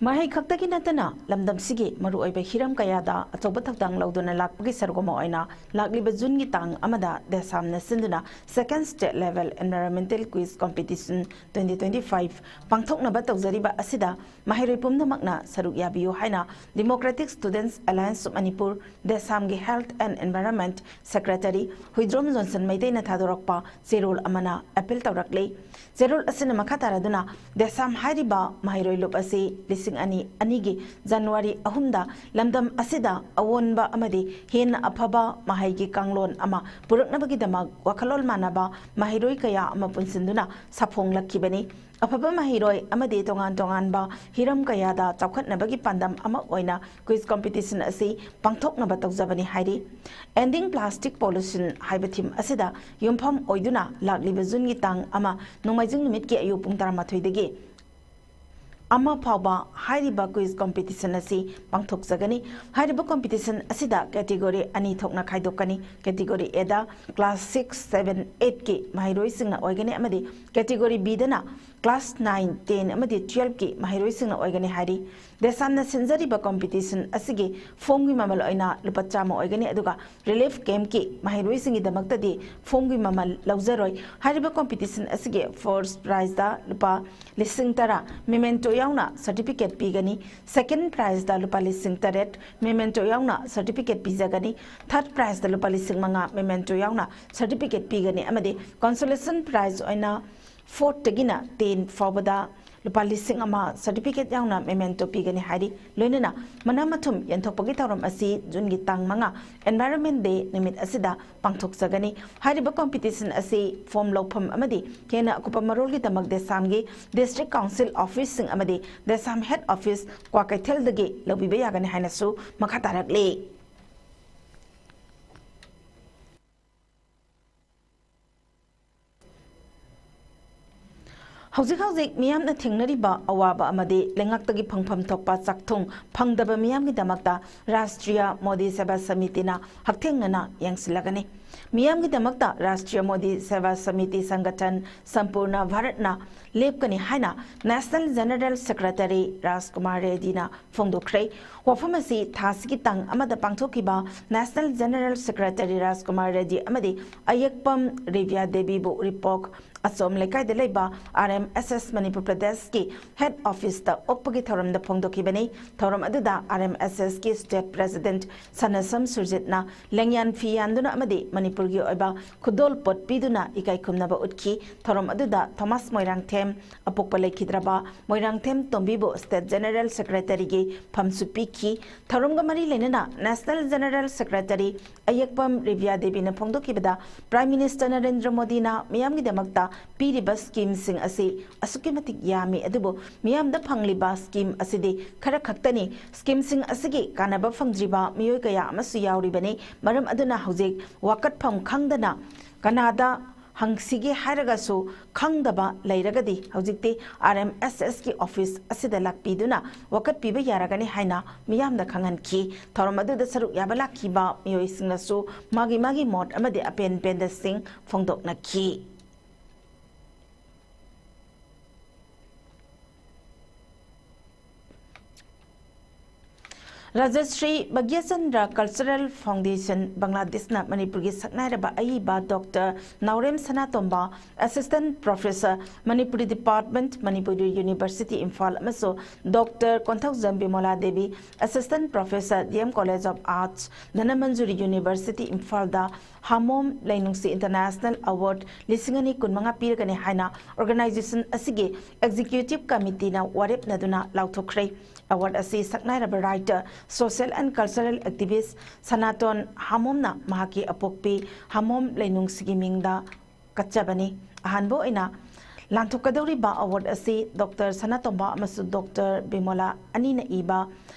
ꯃꯍꯩ ꯈꯛꯇꯒꯤ ꯅꯠꯇꯅ ꯂꯝꯗꯝꯁꯤꯒꯤ ꯃꯔꯨꯑꯣꯏꯕ ꯍꯤꯔꯝ ꯀꯌꯥꯗ ꯑꯆꯧꯕ ꯊꯧꯗꯥꯡ ꯂꯧꯗꯨꯅ ꯂꯥꯛꯄꯒꯤ ꯁꯔꯨꯛ ꯑꯃ ꯑꯣꯏꯅ ꯂꯥꯛꯂꯤꯕ ꯖꯨꯟꯒꯤ ꯇꯥꯡ ꯑꯃꯗ ꯗꯦꯁꯥꯝꯅ ꯁꯤꯟꯗꯨꯅ Second State Level Environmental Quiz Competition twenty twenty-five ꯄꯥꯡꯊꯣꯛꯅꯕ ꯇꯧꯖꯔꯤꯕ ꯑꯁꯤꯗ ꯃꯍꯩꯔꯣꯏ ꯄꯨꯝꯅꯃꯛꯅ ꯁꯔꯨꯛ ꯌꯥꯕꯤꯌꯨ ꯍꯥꯏꯅ Democratic Students Alliance of Manipur, ꯗꯦꯁꯥꯝꯒꯤ Health and Environment Secretary Huidrom Johnson ꯃꯩꯇꯩꯅ ꯊꯥꯗꯣꯔꯛꯄ ꯆꯦꯔꯣꯜ ꯑꯃꯅ appeal ꯇꯧꯔꯛꯂꯤ꯫ ꯆꯦꯔꯣꯜ ꯑꯁꯤꯅ ꯃꯈꯥ ꯇꯥꯔꯗꯨꯅ ꯗꯦꯁꯥꯝ ꯍꯥꯏꯔꯤꯕ ꯃꯍꯩꯔꯣꯏ ꯂꯨꯞ ꯑꯁꯤ ꯂꯤꯁꯤꯡ ꯑꯅꯤ ꯑꯅꯤꯒꯤ ꯖꯅꯋꯥꯔꯤ ꯑꯍꯨꯝꯗ ꯂꯝꯗꯝ ꯑꯁꯤꯗ ꯑꯑꯣꯟꯕ ꯑꯃꯗꯤ ꯍꯦꯟꯅ ꯑꯐꯕ ꯃꯍꯩꯒꯤ ꯀꯥꯡꯂꯣꯟ ꯑꯃ ꯄꯨꯔꯛꯅꯕꯒꯤꯗꯃꯛ ꯋꯥꯈꯜꯂꯣꯟ ꯃꯥꯟꯅꯕ ꯃꯍꯩꯔꯣꯏ ꯀꯌꯥ ꯑꯃ ꯄꯨꯟꯁꯤꯟꯗꯨꯅ ꯁꯥꯐꯣꯡꯂꯛꯈꯤꯕꯅꯤ꯫ ꯑꯐꯕ ꯃꯍꯩꯔꯣꯏ ꯑꯃꯗꯤ ꯇꯣꯉꯥꯟ ꯇꯣꯉꯥꯟꯕ ꯍꯤꯔꯝ ꯀꯌꯥꯗ ꯆꯥꯎꯈꯠꯅꯕꯒꯤ ꯄꯥꯟꯗꯝ ꯑꯃ ꯑꯣꯏꯅ quiz competition ꯑꯁꯤ ꯄꯥꯡꯊꯣꯛꯅꯕ ꯇꯧꯖꯕꯅꯤ ꯍꯥꯏꯔꯤ꯫ Ending Plastic Pollution ꯍꯥꯏꯕ theme ꯑꯁꯤꯗ ꯌꯨꯝꯐꯝ ꯑꯣꯏꯗꯨꯅ ꯂꯥꯛꯂꯤꯕ ꯖꯨꯟꯒꯤ ꯇꯥꯡ ꯑꯃ ꯅꯣꯡꯃꯥꯏꯖꯤꯡ ꯅꯨꯃꯤꯠꯀꯤ ꯑꯌꯨꯛ ꯄꯨꯡ ꯇꯔꯥꯃꯥꯊꯣꯏꯗꯒꯤ ꯑꯃ ꯐꯥꯎꯕ ꯍꯥꯏꯔꯤꯕ quiz competition ꯑꯁꯤ ꯄꯥꯡꯊꯣꯛꯆꯒꯅꯤ꯫ ꯍꯥꯏꯔꯤꯕ competition ꯑꯁꯤꯗ category ꯑꯅꯤ ꯊꯣꯛꯅ ꯈꯥꯏꯗꯣꯛꯀꯅꯤ꯫ Category Aꯗ class six, seven, eightꯀꯤ ꯃꯍꯩꯔꯣꯏꯁꯤꯡꯅ ꯑꯣꯏꯒꯅꯤ ꯑꯃꯗꯤ category Bꯗꯅ class nine, ten ꯑꯃꯗꯤ twelve ꯀꯤ ꯃꯍꯩꯔꯣꯏꯁꯤꯡꯅ ꯑꯣꯏꯒꯅꯤ ꯍꯥꯏꯔꯤ꯫ DESAM ꯅ ꯁꯤꯟꯖꯔꯤꯕ competition ꯑꯁꯤꯒꯤ form ꯒꯤ ꯃꯃꯜ ꯑꯣꯏꯅ ꯂꯨꯄꯥ ꯆꯥꯝꯃ ꯑꯣꯏꯒꯅꯤ, ꯑꯗꯨꯒ relief camp ꯀꯤ ꯃꯍꯩꯔꯣꯏꯁꯤꯡꯒꯤꯗꯃꯛꯇꯗꯤ form ꯒꯤ ꯃꯃꯜ ꯂꯧꯖꯔꯣꯏ꯫ ꯍꯥꯏꯔꯤꯕ competition ꯑꯁꯤꯒꯤ first prize ꯇ ꯂꯨꯄꯥ ꯂꯤꯁꯤꯡ ꯇꯔꯥ memento ꯌꯥꯎꯅ certificate ꯄꯤꯒꯅꯤ, second prize ꯇ ꯂꯨꯄꯥ ꯂꯤꯁꯤꯡ ꯇꯔꯦꯠ memento ꯌꯥꯎꯅ certificate ꯄꯤꯖꯒꯅꯤ, third prize ꯇ ꯂꯨꯄꯥ ꯂꯤꯁꯤꯡ ꯃꯉꯥ memento ꯌꯥꯎꯅ certificate ꯄꯤꯒꯅꯤ, ꯑꯃꯗꯤ consolation prize ꯑꯣꯏꯅ fourth ꯇꯒꯤꯅ ten ꯐꯥꯎꯕꯗ ꯂꯨꯄꯥ ꯂꯤꯁꯤꯡ ꯑꯃ certificate ꯌꯥꯎꯅ memento ꯄꯤꯒꯅꯤ ꯍꯥꯏꯔꯤ꯫ ꯂꯣꯏꯅꯅ ꯃꯅꯥ ꯃꯊꯨꯝ ꯌꯦꯟꯊꯣꯛꯄꯒꯤ ꯊꯧꯔꯝ ꯑꯁꯤ June ꯒꯤ ꯇꯥꯡ ꯃꯉꯥ Environment Day ꯅꯨꯃꯤꯠ ꯑꯁꯤꯗ ꯄꯥꯡꯊꯣꯛꯆꯒꯅꯤ꯫ ꯍꯥꯏꯔꯤꯕ competition ꯑꯁꯤ form ꯂꯧꯐꯝ ꯑꯃꯗꯤ ꯍꯦꯟꯅ ꯑꯀꯨꯞꯄ ꯃꯔꯣꯜꯒꯤꯗꯃꯛ DESAM ꯒꯤ district council office ꯁꯤꯡ ꯑꯃꯗꯤ DESAM head office ꯀ꯭ꯋꯥꯀꯩꯊꯦꯜꯗꯒꯤ ꯂꯧꯕꯤꯕ ꯌꯥꯒꯅꯤ ꯍꯥꯏꯅꯁꯨ ꯃꯈꯥ ꯇꯥꯔꯛꯂꯤ꯫ ꯍꯧꯖꯤꯛ ꯍꯧꯖꯤꯛ ꯃꯤꯌꯥꯝꯅ ꯊꯦꯡꯅꯔꯤꯕ ꯑꯋꯥꯕ ꯑꯃꯗꯤ ꯂꯩꯉꯥꯛꯇꯒꯤ ꯐꯪꯐꯝ ꯊꯣꯛꯄ ꯆꯥꯛꯊꯨꯡ ꯐꯪꯗꯕ ꯃꯤꯌꯥꯝꯒꯤꯗꯃꯛꯇ ꯔꯥꯁꯇ꯭ꯔꯤꯌꯥ ꯃꯣꯗꯤ ꯁꯦꯕꯥ ꯁꯃꯤꯇꯤꯅ ꯍꯛꯊꯦꯡꯅꯅ ꯌꯦꯡꯁꯤꯜꯂꯒꯅꯤ꯫ ꯃꯤꯌꯥꯝꯒꯤꯗꯃꯛꯇ ꯔꯥꯁꯇ꯭ꯔꯤꯌꯥ ꯃꯣꯗꯤ ꯁꯦꯕꯥ ꯁꯃꯤꯇꯤ ꯁꯪꯒꯊꯟ ꯁꯝꯄꯨꯔꯅ ꯚꯥꯔꯠꯅ ꯂꯦꯞꯀꯅꯤ ꯍꯥꯏꯅ National General Secretary ꯔꯥꯖꯀꯨꯃꯥꯔ ꯔꯦꯗꯤꯅ ꯐꯣꯡꯗꯣꯛꯈ꯭ꯔꯦ꯫ ꯋꯥꯐꯝ ꯑꯁꯤ ꯊꯥꯁꯤꯒꯤ ꯇꯥꯡ ꯑꯃꯗ ꯄꯥꯡꯊꯣꯛꯈꯤꯕ National General Secretary ꯔꯥꯖꯀꯨꯃꯥꯔ ꯔꯦꯗꯤ ꯑꯃꯗꯤ ꯑꯌꯦꯛꯄꯝ ꯔꯤꯕ꯭ꯌꯥ ꯗꯦꯕꯤꯕꯨ ꯎꯔꯤꯄꯣꯛ ꯑꯆꯣꯝ ꯂꯩꯀꯥꯏꯗ ꯂꯩꯕ R M S S Manipur ꯄ꯭ꯔꯗꯦꯁꯀꯤ head office ꯇ ꯑꯣꯛꯄꯒꯤ ꯊꯧꯔꯝꯗ ꯐꯣꯡꯗꯣꯛꯈꯤꯕꯅꯤ꯫ ꯊꯧꯔꯝ ꯑꯗꯨꯗ R M S S ꯀꯤ state president ꯁꯅꯥꯁꯝ ꯁꯨꯔꯖꯤꯠꯅ ꯂꯦꯡꯌꯥꯟ ꯐꯤ ꯌꯥꯟꯗꯨꯅ ꯑꯃꯗꯤ ꯃꯅꯤꯄꯨꯔꯒꯤ ꯑꯣꯏꯕ ꯈꯨꯗꯣꯜ ꯄꯣꯠ ꯄꯤꯗꯨꯅ ꯏꯀꯥꯏ ꯈꯨꯝꯅꯕ ꯎꯠꯈꯤ꯫ ꯊꯧꯔꯝ ꯑꯗꯨꯗ ꯊꯣꯃꯥꯁ ꯃꯣꯏꯔꯥꯡꯊꯦꯝ, ꯑꯄꯣꯛꯄ ꯂꯩꯈꯤꯗ꯭ꯔꯕ ꯃꯣꯏꯔꯥꯡꯊꯦꯝ ꯇꯣꯝꯕꯤꯕꯨ state general secretary ꯒꯤ ꯐꯝꯁꯨ ꯄꯤꯈꯤ꯫ ꯊꯧꯔꯝꯒ ꯃꯔꯤ ꯂꯩꯅꯅ National General Secretary ꯑꯌꯦꯛꯄꯝ ꯔꯤꯕ꯭ꯌꯥ ꯗꯦꯕꯤꯅ ꯐꯣꯡꯗꯣꯛꯈꯤꯕꯗ, Prime Minister Narendra ꯃꯣꯗꯤꯅ ꯃꯤꯌꯥꯝꯒꯤꯗꯃꯛꯇ ꯄꯤꯔꯤꯕ scheme ꯁꯤꯡ ꯑꯁꯤ ꯑꯁꯨꯛꯀꯤ ꯃꯇꯤꯛ ꯌꯥꯝꯃꯤ, ꯑꯗꯨꯕꯨ ꯃꯤꯌꯥꯝꯗ ꯐꯪꯂꯤꯕ scheme ꯑꯁꯤꯗꯤ ꯈꯔ ꯈꯛꯇꯅꯤ꯫ Scheme ꯁꯤꯡ ꯑꯁꯤꯒꯤ ꯀꯥꯟꯅꯕ ꯐꯪꯗ꯭ꯔꯤꯕ ꯃꯤꯑꯣꯏ ꯀꯌꯥ ꯑꯃꯁꯨ ꯌꯥꯎꯔꯤꯕꯅꯤ꯫ ꯃꯔꯝ ꯑꯗꯨꯅ ꯍꯧꯖꯤꯛ ꯋꯥꯀꯠꯐꯝ ꯈꯪꯗꯅ ꯀꯅꯥꯗ ꯍꯪꯁꯤꯒꯦ ꯍꯥꯏꯔꯒꯁꯨ ꯈꯪꯗꯕ ꯂꯩꯔꯒꯗꯤ ꯍꯧꯖꯤꯛꯇꯤ R M S S ꯀꯤ office ꯑꯁꯤꯗ ꯂꯥꯛꯄꯤꯗꯨꯅ ꯋꯥꯀꯠꯄꯤꯕ ꯌꯥꯔꯒꯅꯤ ꯍꯥꯏꯅ ꯃꯤꯌꯥꯝꯗ ꯈꯪꯍꯟꯈꯤ꯫ ꯊꯧꯔꯝ ꯑꯗꯨꯗ ꯁꯔꯨꯛ ꯌꯥꯕ ꯂꯥꯛꯈꯤꯕ ꯃꯤꯑꯣꯏꯁꯤꯡꯅꯁꯨ ꯃꯥꯒꯤ ꯃꯥꯒꯤ ꯃꯣꯠ ꯑꯃꯗꯤ ꯑꯄꯦꯟ ꯄꯦꯟꯗꯁꯤꯡ ꯐꯣꯡꯗꯣꯛꯅꯈꯤ꯫ ꯔꯥꯖꯁ꯭ꯔꯤ ꯕꯒ꯭ꯌꯥꯆꯟꯗ꯭ꯔ ꯀꯜꯆꯔꯦꯜ ꯐꯥꯎꯟꯗꯦꯁꯟ ꯕꯪꯒ꯭ꯂꯥꯗꯦꯁꯅ ꯃꯅꯤꯄꯨꯔꯒꯤ ꯁꯛꯅꯥꯏꯔꯕ ꯑꯏꯕ doctor Naorem Sanatomba, assistant professor, Manipuri department, Manipuri university Imphal, ꯑꯃꯁꯨꯡ doctor Konthoujam Bimola Devi, assistant professor, D M college of arts, Dhanamanjuri university ꯏꯝꯐꯥꯜꯗ ꯍꯥꯃꯣꯝ ꯂꯩꯅꯨꯡꯁꯤ ꯏꯟꯇꯔꯅꯦꯁꯅꯦꯜ ꯑꯦꯋꯥꯔꯗ ꯂꯤꯁꯤꯡ ꯑꯅꯤ ꯀꯨꯟꯃꯉꯥ ꯄꯤꯔꯒꯅꯤ ꯍꯥꯏꯅ ꯑꯣꯔꯒꯅꯥꯏꯖꯦꯁꯟ ꯑꯁꯤꯒꯤ ꯑꯦꯛꯖꯤꯀ꯭ꯌꯨꯇꯤꯕ ꯀꯃꯤꯇꯤꯅ ꯋꯥꯔꯦꯞꯅꯗꯨꯅ ꯂꯥꯎꯊꯣꯛꯈ꯭ꯔꯦ꯫ ꯑꯦꯋꯥꯔꯗ ꯑꯁꯤ ꯁꯛꯅꯥꯏꯔꯕ ꯔꯥꯏꯇꯔ, ꯁꯣꯁꯤꯌꯦꯜ ꯑꯦꯟ ꯀꯜꯆꯔꯦꯜ ꯑꯦꯛꯇꯤꯚꯤꯁ ꯁꯅꯥꯇꯣꯟ ꯍꯥꯃꯣꯝꯅ ꯃꯍꯥꯛꯀꯤ ꯑꯄꯣꯛꯄꯤ ꯍꯥꯃꯣꯝ ꯂꯩꯅꯨꯡꯁꯤꯒꯤ ꯃꯤꯡꯗ ꯀꯠꯆꯕꯅꯤ꯫ ꯑꯍꯥꯟꯕ ꯑꯣꯏꯅ ꯂꯥꯟꯊꯣꯛꯀꯗꯧꯔꯤꯕ ꯑꯦꯋꯥꯔꯗ ꯑꯁꯤ ꯗꯣꯛꯇꯔ ꯁꯅꯥꯇꯣꯝꯕ ꯑꯃꯁꯨꯡ ꯗꯣꯛꯇꯔ ꯕꯤꯃꯣꯂꯥ ꯑꯅꯤꯅ ꯏꯕ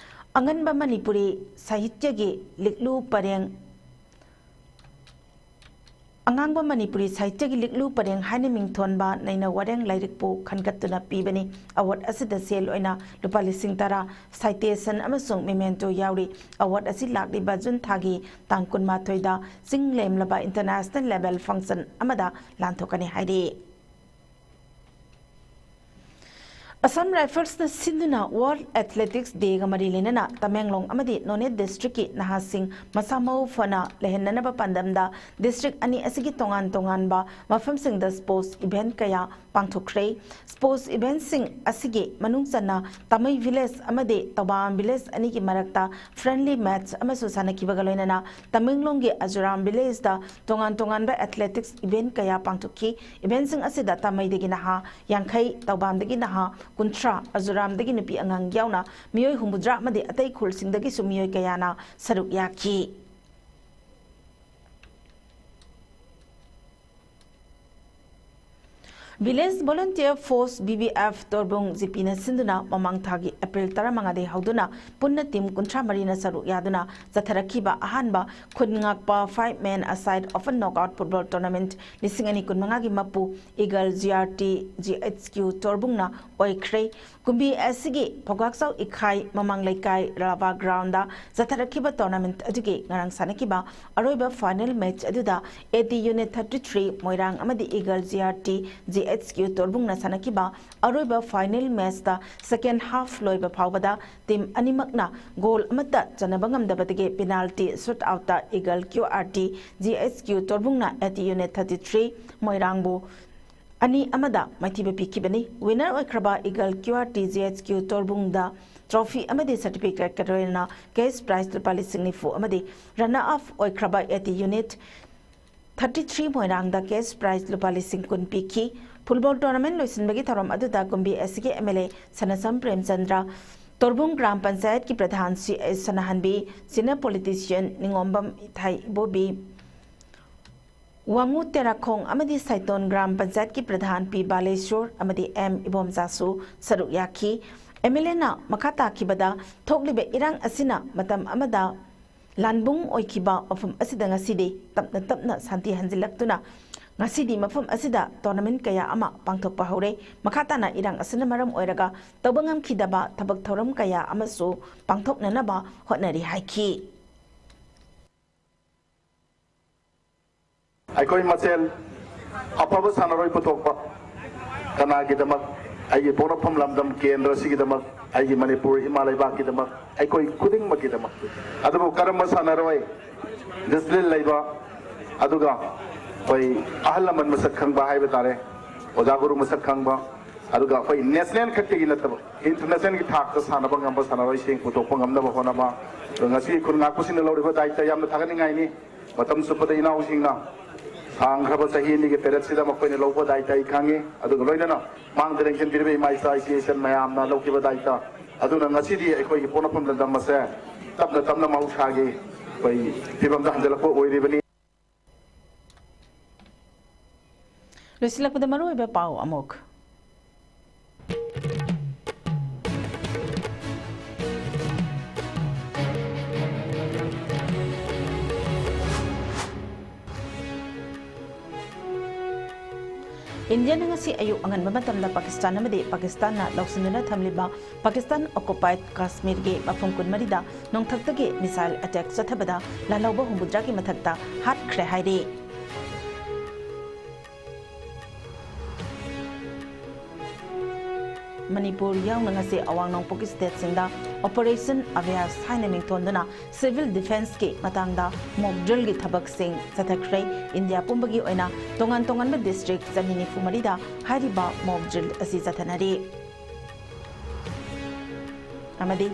ꯑꯉꯟꯕ ꯃꯅꯤꯄꯨꯔꯤ ꯁꯥꯍꯤꯇ꯭ꯌꯒꯤ ꯂꯤꯛꯂꯨ ꯄꯔꯦꯡ, ꯑꯉꯥꯡꯕ ꯃꯅꯤꯄꯨꯔꯤ ꯁꯥꯍꯤꯇ꯭ꯌꯒꯤ ꯂꯤꯛꯂꯨ ꯄꯔꯦꯡ ꯍꯥꯏꯅ ꯃꯤꯡꯊꯣꯟꯕ ꯅꯩꯅ ꯋꯥꯔꯦꯡ ꯂꯥꯏꯔꯤꯛꯄꯨ ꯈꯟꯒꯠꯇꯨꯅ ꯄꯤꯕꯅꯤ꯫ ꯑꯦꯋꯥꯔꯗ ꯑꯁꯤꯗ ꯁꯦꯜ ꯑꯣꯏꯅ ꯂꯨꯄꯥ ꯂꯤꯁꯤꯡ ꯇꯔꯥ, ꯁꯥꯏꯇꯦꯁꯟ ꯑꯃꯁꯨꯡ ꯃꯦꯃꯦꯟꯇꯣ ꯌꯥꯎꯔꯤ꯫ ꯑꯦꯋꯥꯔꯗ ꯑꯁꯤ ꯂꯥꯛꯂꯤꯕ ꯖꯨꯟ ꯊꯥꯒꯤ ꯇꯥꯡ ꯀꯨꯟꯃꯥꯊꯣꯏꯗ ꯆꯤꯡ ꯂꯦꯝꯂꯕ ꯏꯟꯇꯔꯅꯦꯁꯅꯦꯜ ꯂꯦꯚꯦꯜ ꯐꯪꯁꯟ ꯑꯃꯗ ꯂꯥꯟꯊꯣꯛꯀꯅꯤ ꯍꯥꯏꯔꯤ꯫ ꯑꯁꯥꯝ ꯔꯥꯏꯐꯜꯁꯅ ꯁꯤꯟꯗꯨꯅ ꯋꯥꯔꯜꯗ ꯑꯦꯊꯂꯦꯇꯤꯛꯁ ꯗꯦꯒ ꯃꯔꯤ ꯂꯩꯅꯅ ꯇꯃꯦꯡꯂꯣꯡ ꯑꯃꯗꯤ ꯅꯣꯅꯦ ꯗꯤꯁꯇ꯭ꯔꯤꯛꯀꯤ ꯅꯍꯥꯁꯤꯡ ꯃꯁꯥ ꯃꯎ ꯐꯅ ꯂꯩꯍꯟꯅꯅꯕ ꯄꯥꯟꯗꯝꯗ ꯗꯤꯁꯇ꯭ꯔꯤꯛ ꯑꯅꯤ ꯑꯁꯤꯒꯤ ꯇꯣꯉꯥꯟ ꯇꯣꯉꯥꯟꯕ ꯃꯐꯝꯁꯤꯡꯗ ꯁ꯭ꯄꯣꯔꯠꯁ ꯏꯚꯦꯟꯠ ꯀꯌꯥ ꯄꯥꯡꯊꯣꯛꯈ꯭ꯔꯦ꯫ ꯁ꯭ꯄꯣꯔꯠꯁ ꯏꯚꯦꯟꯠꯁꯤꯡ ꯑꯁꯤꯒꯤ ꯃꯅꯨꯡ ꯆꯟꯅ ꯇꯥꯃꯩ ꯚꯤꯂꯦꯖ ꯑꯃꯗꯤ ꯇꯧꯕꯥꯝ ꯚꯤꯂꯦꯖ ꯑꯅꯤꯒꯤ ꯃꯔꯛꯇ ꯐ꯭ꯔꯦꯟꯂꯤ ꯃꯦꯠꯆ ꯑꯃꯁꯨ ꯁꯥꯟꯅꯈꯤꯕꯒ ꯂꯣꯏꯅꯅ ꯇꯃꯦꯡꯂꯣꯡꯒꯤ ꯑꯖꯨꯔꯥꯝ ꯚꯤꯂꯦꯖꯇ ꯇꯣꯉꯥꯟ ꯇꯣꯉꯥꯟꯕ ꯑꯦꯊꯂꯦꯇꯤꯛꯁ ꯏꯚꯦꯟꯠ ꯀꯌꯥ ꯄꯥꯡꯊꯣꯛꯈꯤ꯫ ꯏꯚꯦꯟꯠꯁꯤꯡ ꯑꯁꯤꯗ ꯇꯥꯃꯩꯗꯒꯤ ꯅꯍꯥ ꯌꯥꯡꯈꯩ, ꯇꯧꯕꯥꯝꯗꯒꯤ ꯅꯍꯥ ꯀꯨꯟꯊ꯭ꯔꯥ, ꯑꯖꯨꯔꯥꯝꯗꯒꯤ ꯅꯨꯄꯤ ꯑꯉꯥꯡ ꯌꯥꯎꯅ ꯃꯤꯑꯣꯏ ꯍꯨꯝꯐꯨꯇꯔꯥ ꯑꯃꯗꯤ ꯑꯇꯩ ꯈꯨꯜꯁꯤꯡꯗꯒꯤꯁꯨ ꯃꯤꯑꯣꯏ ꯀꯌꯥꯅ ꯁꯔꯨꯛ ꯌꯥꯈꯤ꯫ Village volunteer force, V V F, Torbung G ꯄꯤꯅ ꯁꯤꯟꯗꯨꯅ ꯃꯃꯥꯡ ꯊꯥꯒꯤ ꯑꯦꯄ꯭ꯔꯤꯜ ꯇꯔꯥꯃꯉꯥꯗꯒꯤ ꯍꯧꯗꯨꯅ ꯄꯨꯟꯅ ꯇꯤꯝ ꯀꯨꯟꯊ꯭ꯔꯥ ꯃꯔꯤꯅ ꯁꯔꯨꯛ ꯌꯥꯗꯨꯅ ꯆꯠꯊꯔꯛꯈꯤꯕ ꯑꯍꯥꯟꯕ ꯈꯨꯟ ꯉꯥꯛꯄ five man a side open knockout football tournament ꯂꯤꯁꯤꯡ ꯑꯅꯤ ꯀꯨꯟꯃꯉꯥꯒꯤ ꯃꯄꯨ eagle G R T G H Q ꯇꯣꯔꯕꯨꯡꯅ ꯑꯣꯏꯈ꯭ꯔꯦ꯫ ꯀꯨꯝꯕꯤ ꯑꯁꯤꯒꯤ ꯐꯧꯒꯥꯛꯆꯥꯎ ꯏꯈꯥꯏ ꯃꯃꯥꯡ ꯂꯩꯀꯥꯏ ꯔꯥꯚꯥ ꯒ꯭ꯔꯥꯎꯟꯗ ꯆꯠꯊꯔꯛꯈꯤꯕ ꯇꯣꯔꯅꯥꯃꯦꯟꯠ ꯑꯗꯨꯒꯤ ꯉꯔꯥꯡ ꯁꯥꯟꯅꯈꯤꯕ ꯑꯔꯣꯏꯕ ꯐꯥꯏꯅꯦꯜ ꯃꯦꯠꯆ ꯑꯗꯨꯗ A T unit thirty three Moirang ꯑꯃꯗꯤ eagle G R T G H Q ꯇꯣꯔꯕꯨꯡꯅ ꯁꯥꯟꯅꯈꯤꯕ ꯑꯔꯣꯏꯕ ꯐꯥꯏꯅꯦꯜ ꯃꯦꯠꯆꯇ ꯁꯦꯀꯦꯟ ꯍꯥꯐ ꯂꯣꯏꯕ ꯐꯥꯎꯕꯗ ꯇꯤꯝ ꯑꯅꯤꯃꯛꯅ ꯒꯣꯜ ꯑꯃꯠꯇ ꯆꯟꯅꯕ ꯉꯝꯗꯕꯗꯒꯤ ꯄꯦꯅꯥꯜꯇꯤ ꯁꯨꯠ ꯑꯥꯎꯠꯇ eagle Q R T G H Q ꯇꯣꯔꯕꯨꯡꯅ A T unit thirty three ꯃꯣꯏꯔꯥꯡꯕꯨ ꯑꯅꯤ ꯑꯃꯗ ꯃꯥꯏꯊꯤꯕ ꯄꯤꯈꯤꯕꯅꯤ꯫ ꯋꯤꯟꯅꯔ ꯑꯣꯏꯈ꯭ꯔꯕ eagle Q R T G H Q ꯇꯣꯔꯕꯨꯡꯗ ꯇ꯭ꯔꯣꯐꯤ ꯑꯃꯗꯤ ꯁꯔꯇꯤꯐꯤꯀꯦꯠꯀ ꯂꯣꯏꯅꯅ ꯀꯦꯁ ꯄ꯭ꯔꯥꯏꯖ ꯂꯨꯄꯥ ꯂꯤꯁꯤꯡ ꯅꯤꯐꯨ ꯑꯃꯗꯤ ꯔꯟꯅꯔ ꯑꯞ ꯑꯣꯏꯈ꯭ꯔꯕ A T unit thirty three ꯃꯣꯏꯔꯥꯡꯗ ꯀꯦꯁ ꯄ꯭ꯔꯥꯏꯖ ꯂꯨꯄꯥ ꯂꯤꯁꯤꯡ ꯀꯨꯟ ꯄꯤꯈꯤ꯫ ꯐꯨꯠꯕꯣꯜ ꯇꯣꯔꯅꯥꯃꯦꯟꯠ ꯂꯣꯏꯁꯤꯟꯕꯒꯤ ꯊꯧꯔꯝ ꯑꯗꯨꯗ ꯀꯨꯝꯕꯤ ꯑꯁꯤꯒꯤ ꯑꯦꯝ ꯑꯦꯜ ꯑꯦ ꯁꯅꯥꯁꯝ ꯄ꯭ꯔꯦꯝꯆꯟꯗ꯭ꯔ, ꯇꯣꯔꯕꯨꯡ ꯒ꯭ꯔꯥꯝ ꯄꯟꯆꯥꯌꯠꯀꯤ ꯄ꯭ꯔꯙꯥꯟ ꯁꯤ ꯑꯦꯁ ꯁꯅꯥꯍꯟꯕꯤ, ꯁꯤꯅꯤꯌꯔ ꯄꯣꯂꯤꯇꯤꯁꯤꯌꯟ ꯅꯤꯉꯣꯝꯕꯝ ꯏꯊꯥꯏꯕꯣꯕꯤ, ꯋꯥꯉꯨ ꯇꯦꯔꯥꯈꯣꯡ ꯑꯃꯗꯤ ꯁꯥꯏꯇꯣꯟ ꯒ꯭ꯔꯥꯝ ꯄꯟꯆꯥꯌꯠꯀꯤ ꯄ꯭ꯔꯙꯥꯟ ꯄꯤ ꯕꯥꯂꯦꯁꯣꯔ ꯑꯃꯗꯤ ꯑꯦꯝ ꯏꯕꯣꯝꯆꯥꯁꯨ ꯁꯔꯨꯛ ꯌꯥꯈꯤ꯫ ꯑꯦꯝ ꯑꯦꯜ ꯑꯦꯅ ꯃꯈꯥ ꯇꯥꯈꯤꯕꯗ, ꯊꯣꯛꯂꯤꯕ ꯏꯔꯥꯡ ꯑꯁꯤꯅ ꯃꯇꯝ ꯑꯃꯗ ꯂꯥꯟꯕꯨꯡ ꯑꯣꯏꯈꯤꯕ ꯃꯐꯝ ꯑꯁꯤꯗ ꯉꯁꯤꯗꯤ ꯇꯞꯅ ꯇꯞꯅ ꯁꯥꯟꯇꯤ ꯍꯟꯖꯤꯜꯂꯛꯇꯨꯅ ꯉꯁꯤꯗꯤ ꯃꯐꯝ ꯑꯁꯤꯗ ꯇꯣꯔꯅꯥꯃꯦꯟꯠ ꯀꯌꯥ ꯑꯃ ꯄꯥꯡꯊꯣꯛꯄ ꯍꯧꯔꯦ꯫ ꯃꯈꯥ ꯇꯥꯅ ꯏꯔꯥꯡ ꯑꯁꯤꯅ ꯃꯔꯝ ꯑꯣꯏꯔꯒ ꯇꯧꯕ ꯉꯝꯈꯤꯗꯕ ꯊꯕꯛ ꯊꯧꯔꯝ ꯀꯌꯥ ꯑꯃꯁꯨ ꯄꯥꯡꯊꯣꯛꯅꯅꯕ ꯍꯣꯠꯅꯔꯤ ꯍꯥꯏꯈꯤ꯫ ꯑꯩꯈꯣꯏ ꯃꯁꯦꯜ ꯑꯐꯕ ꯁꯥꯟꯅꯔꯣꯏ ꯄꯨꯊꯣꯛꯄ, ꯀꯅꯥꯒꯤꯗꯃꯛ? ꯑꯩꯒꯤ ꯄꯣꯛꯅꯐꯝ ꯂꯝꯗꯝ ꯀꯦꯟꯗ꯭ꯔ ꯑꯁꯤꯒꯤꯗꯃꯛ, ꯑꯩꯒꯤ ꯃꯅꯤꯄꯨꯔ ꯏꯃꯥ ꯂꯩꯕꯥꯛꯀꯤꯗꯃꯛ, ꯑꯩꯈꯣꯏ ꯈꯨꯗꯤꯡꯃꯛꯀꯤꯗꯃꯛ꯫ ꯑꯗꯨꯕꯨ ꯀꯔꯝꯕ ꯁꯥꯟꯅꯔꯣꯏ ꯗꯤꯁꯤꯄ꯭ꯂꯤꯟ ꯂꯩꯕ, ꯑꯗꯨꯒ ꯑꯩꯈꯣꯏ ꯑꯍꯜ ꯂꯃꯟ ꯃꯁꯛ ꯈꯪꯕ ꯍꯥꯏꯕ ꯇꯥꯔꯦ, ꯑꯣꯖꯥ ꯒꯨꯔꯨ ꯃꯁꯛ ꯈꯪꯕ, ꯑꯗꯨꯒ ꯑꯩꯈꯣꯏ ꯅꯦꯁꯅꯦꯜ ꯈꯛꯇꯒꯤ ꯅꯠꯇꯕ ꯏꯟꯇꯔꯅꯦꯁꯅꯦꯜꯒꯤ ꯊꯥꯛꯇ ꯁꯥꯟꯅꯕ ꯉꯝꯕ ꯁꯥꯟꯅꯔꯣꯏꯁꯤꯡ ꯄꯨꯊꯣꯛꯄ ꯉꯝꯅꯕ ꯍꯣꯠꯅꯕ꯫ ꯑꯗꯣ ꯉꯁꯤ ꯈꯨꯟ ꯉꯥꯛꯄꯁꯤꯡꯅ ꯂꯧꯔꯤꯕ ꯗꯥꯌꯤꯠꯇ ꯌꯥꯝꯅ ꯊꯥꯒꯠꯅꯤꯡꯉꯥꯏꯅꯤ꯫ ꯃꯇꯝ ꯆꯨꯞꯄꯗ ꯏꯅꯥꯎꯁꯤꯡꯅ ꯁꯥꯡꯈ꯭ꯔꯕ ꯆꯍꯤ ꯑꯅꯤꯒꯤ ꯄꯦꯔꯦꯠꯁꯤꯗ ꯃꯈꯣꯏꯅ ꯂꯧꯕ ꯗꯥꯌꯤꯠꯇ ꯑꯩ ꯈꯪꯉꯤ꯫ ꯑꯗꯨꯒ ꯂꯣꯏꯅꯅ ꯃꯥꯡꯗ ꯂꯦꯡꯁꯤꯟꯕꯤꯔꯤꯕ ꯏꯃꯥ ꯏꯆꯥ ꯏꯆꯦ ꯏꯆꯟ ꯃꯌꯥꯝꯅ ꯂꯧꯈꯤꯕ ꯗꯥꯌꯤꯠꯇ꯫ ꯑꯗꯨꯅ ꯉꯁꯤꯗꯤ ꯑꯩꯈꯣꯏꯒꯤ ꯄꯣꯛꯅꯐꯝ ꯂꯝꯗꯝ ꯑꯁꯦ ꯇꯞꯅ ꯇꯞꯅ ꯃꯍꯧꯁꯥꯒꯤ ꯑꯩꯈꯣꯏ ꯐꯤꯕꯝꯗ ꯍꯟꯖꯤꯜꯂꯛꯄ ꯑꯣꯏꯔꯤꯕꯅꯤ꯫ ꯂꯣꯏꯁꯤꯜꯂꯛꯄꯗ ꯃꯔꯨꯑꯣꯏꯕ ꯄꯥꯎ ꯑꯃꯨꯛ꯫ ꯏꯟꯗꯤꯌꯥꯅ ꯉꯁꯤ ꯑꯌꯨꯛ ꯑꯉꯟꯕ ꯃꯇꯝꯗ ꯄꯥꯀꯤꯁꯇꯥꯟ ꯑꯃꯗꯤ ꯄꯥꯀꯤꯁꯇꯥꯟꯅ ꯂꯧꯁꯤꯟꯗꯨꯅ ꯊꯝꯂꯤꯕ ꯄꯥꯀꯤꯁꯇꯥꯟ occupied ꯀꯥꯁꯃꯤꯔꯒꯤ ꯃꯐꯝ ꯀꯨꯟꯃꯔꯤꯗ ꯅꯣꯡꯊꯛꯇꯒꯤ missile attack ꯆꯠꯊꯕꯗ ꯂꯥꯜꯍꯧꯕ ꯍꯨꯝꯐꯨꯇꯔꯥꯒꯤ ꯃꯊꯛꯇ ꯍꯥꯠꯈ꯭ꯔꯦ ꯍꯥꯏꯔꯤ꯫ ꯃꯅꯤꯄꯨꯔ ꯌꯥꯎꯅ ꯉꯁꯤ ꯑꯋꯥꯡ ꯅꯣꯡꯄꯣꯛꯀꯤ stateꯁꯤꯡꯗ Operation Abhyas ꯍꯥꯏꯅ ꯃꯤꯡꯊꯣꯟꯗꯨꯅ civil defenceꯀꯤ ꯃꯇꯥꯡꯗ mock drillꯒꯤ ꯊꯕꯛꯁꯤꯡ ꯆꯠꯊꯈ꯭ꯔꯦ꯫ ꯏꯟꯗꯤꯌꯥ ꯄꯨꯝꯕꯒꯤ ꯑꯣꯏꯅ ꯇꯣꯉꯥꯟ ꯇꯣꯉꯥꯟꯕ district ꯆꯅꯤ ꯅꯤꯐꯨ ꯃꯔꯤꯗ ꯍꯥꯏꯔꯤꯕ mock drill ꯑꯁꯤ ꯆꯠꯊꯅꯔꯤ꯫ ꯑꯃꯗꯤ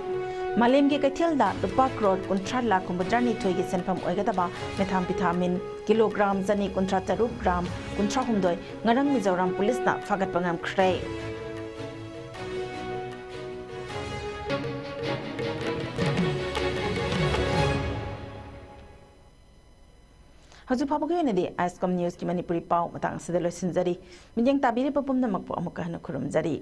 ꯃꯥꯂꯦꯝꯒꯤ ꯀꯩꯊꯦꯜꯗ ꯂꯨꯄꯥ ꯀ꯭ꯔꯣꯔ ꯀꯨꯟꯊ꯭ꯔꯥ ꯂꯥꯈ ꯍꯨꯝꯐꯨꯇꯔꯥꯅꯤꯊꯣꯏꯒꯤ ꯁꯦꯟꯐꯝ ꯑꯣꯏꯒꯗꯕ methamphetamine kilogram ꯆꯅꯤ ꯀꯨꯟꯊ꯭ꯔꯥ ꯇꯔꯨꯛ, gram ꯀꯨꯟꯊ꯭ꯔꯥ ꯍꯨꯝꯗꯣꯏ ꯉꯔꯥꯡ ꯃꯤꯖꯣꯔꯥꯝ ꯄꯨꯂꯤꯁꯅ ꯐꯥꯒꯠꯄ ꯉꯝꯈ꯭ꯔꯦ꯫ ꯍꯧꯖꯤꯛ ꯐꯥꯎꯕꯒꯤ ꯑꯣꯏꯅꯗꯤ ꯑꯥꯏꯁꯀꯣꯝ ꯅ꯭ꯌꯨꯁꯀꯤ ꯃꯅꯤꯄꯨꯔꯤ ꯄꯥꯎ ꯃꯇꯥꯡ ꯑꯁꯤꯗ ꯂꯣꯏꯁꯤꯟꯖꯔꯤ꯫ ꯃꯤꯠꯌꯦꯡ ꯇꯥꯕꯤꯔꯤꯕ ꯄꯨꯝꯅꯃꯛꯄꯨ ꯑꯃꯨꯛꯀ ꯍꯟꯅ ꯈꯨꯔꯨꯝꯖꯔꯤ꯫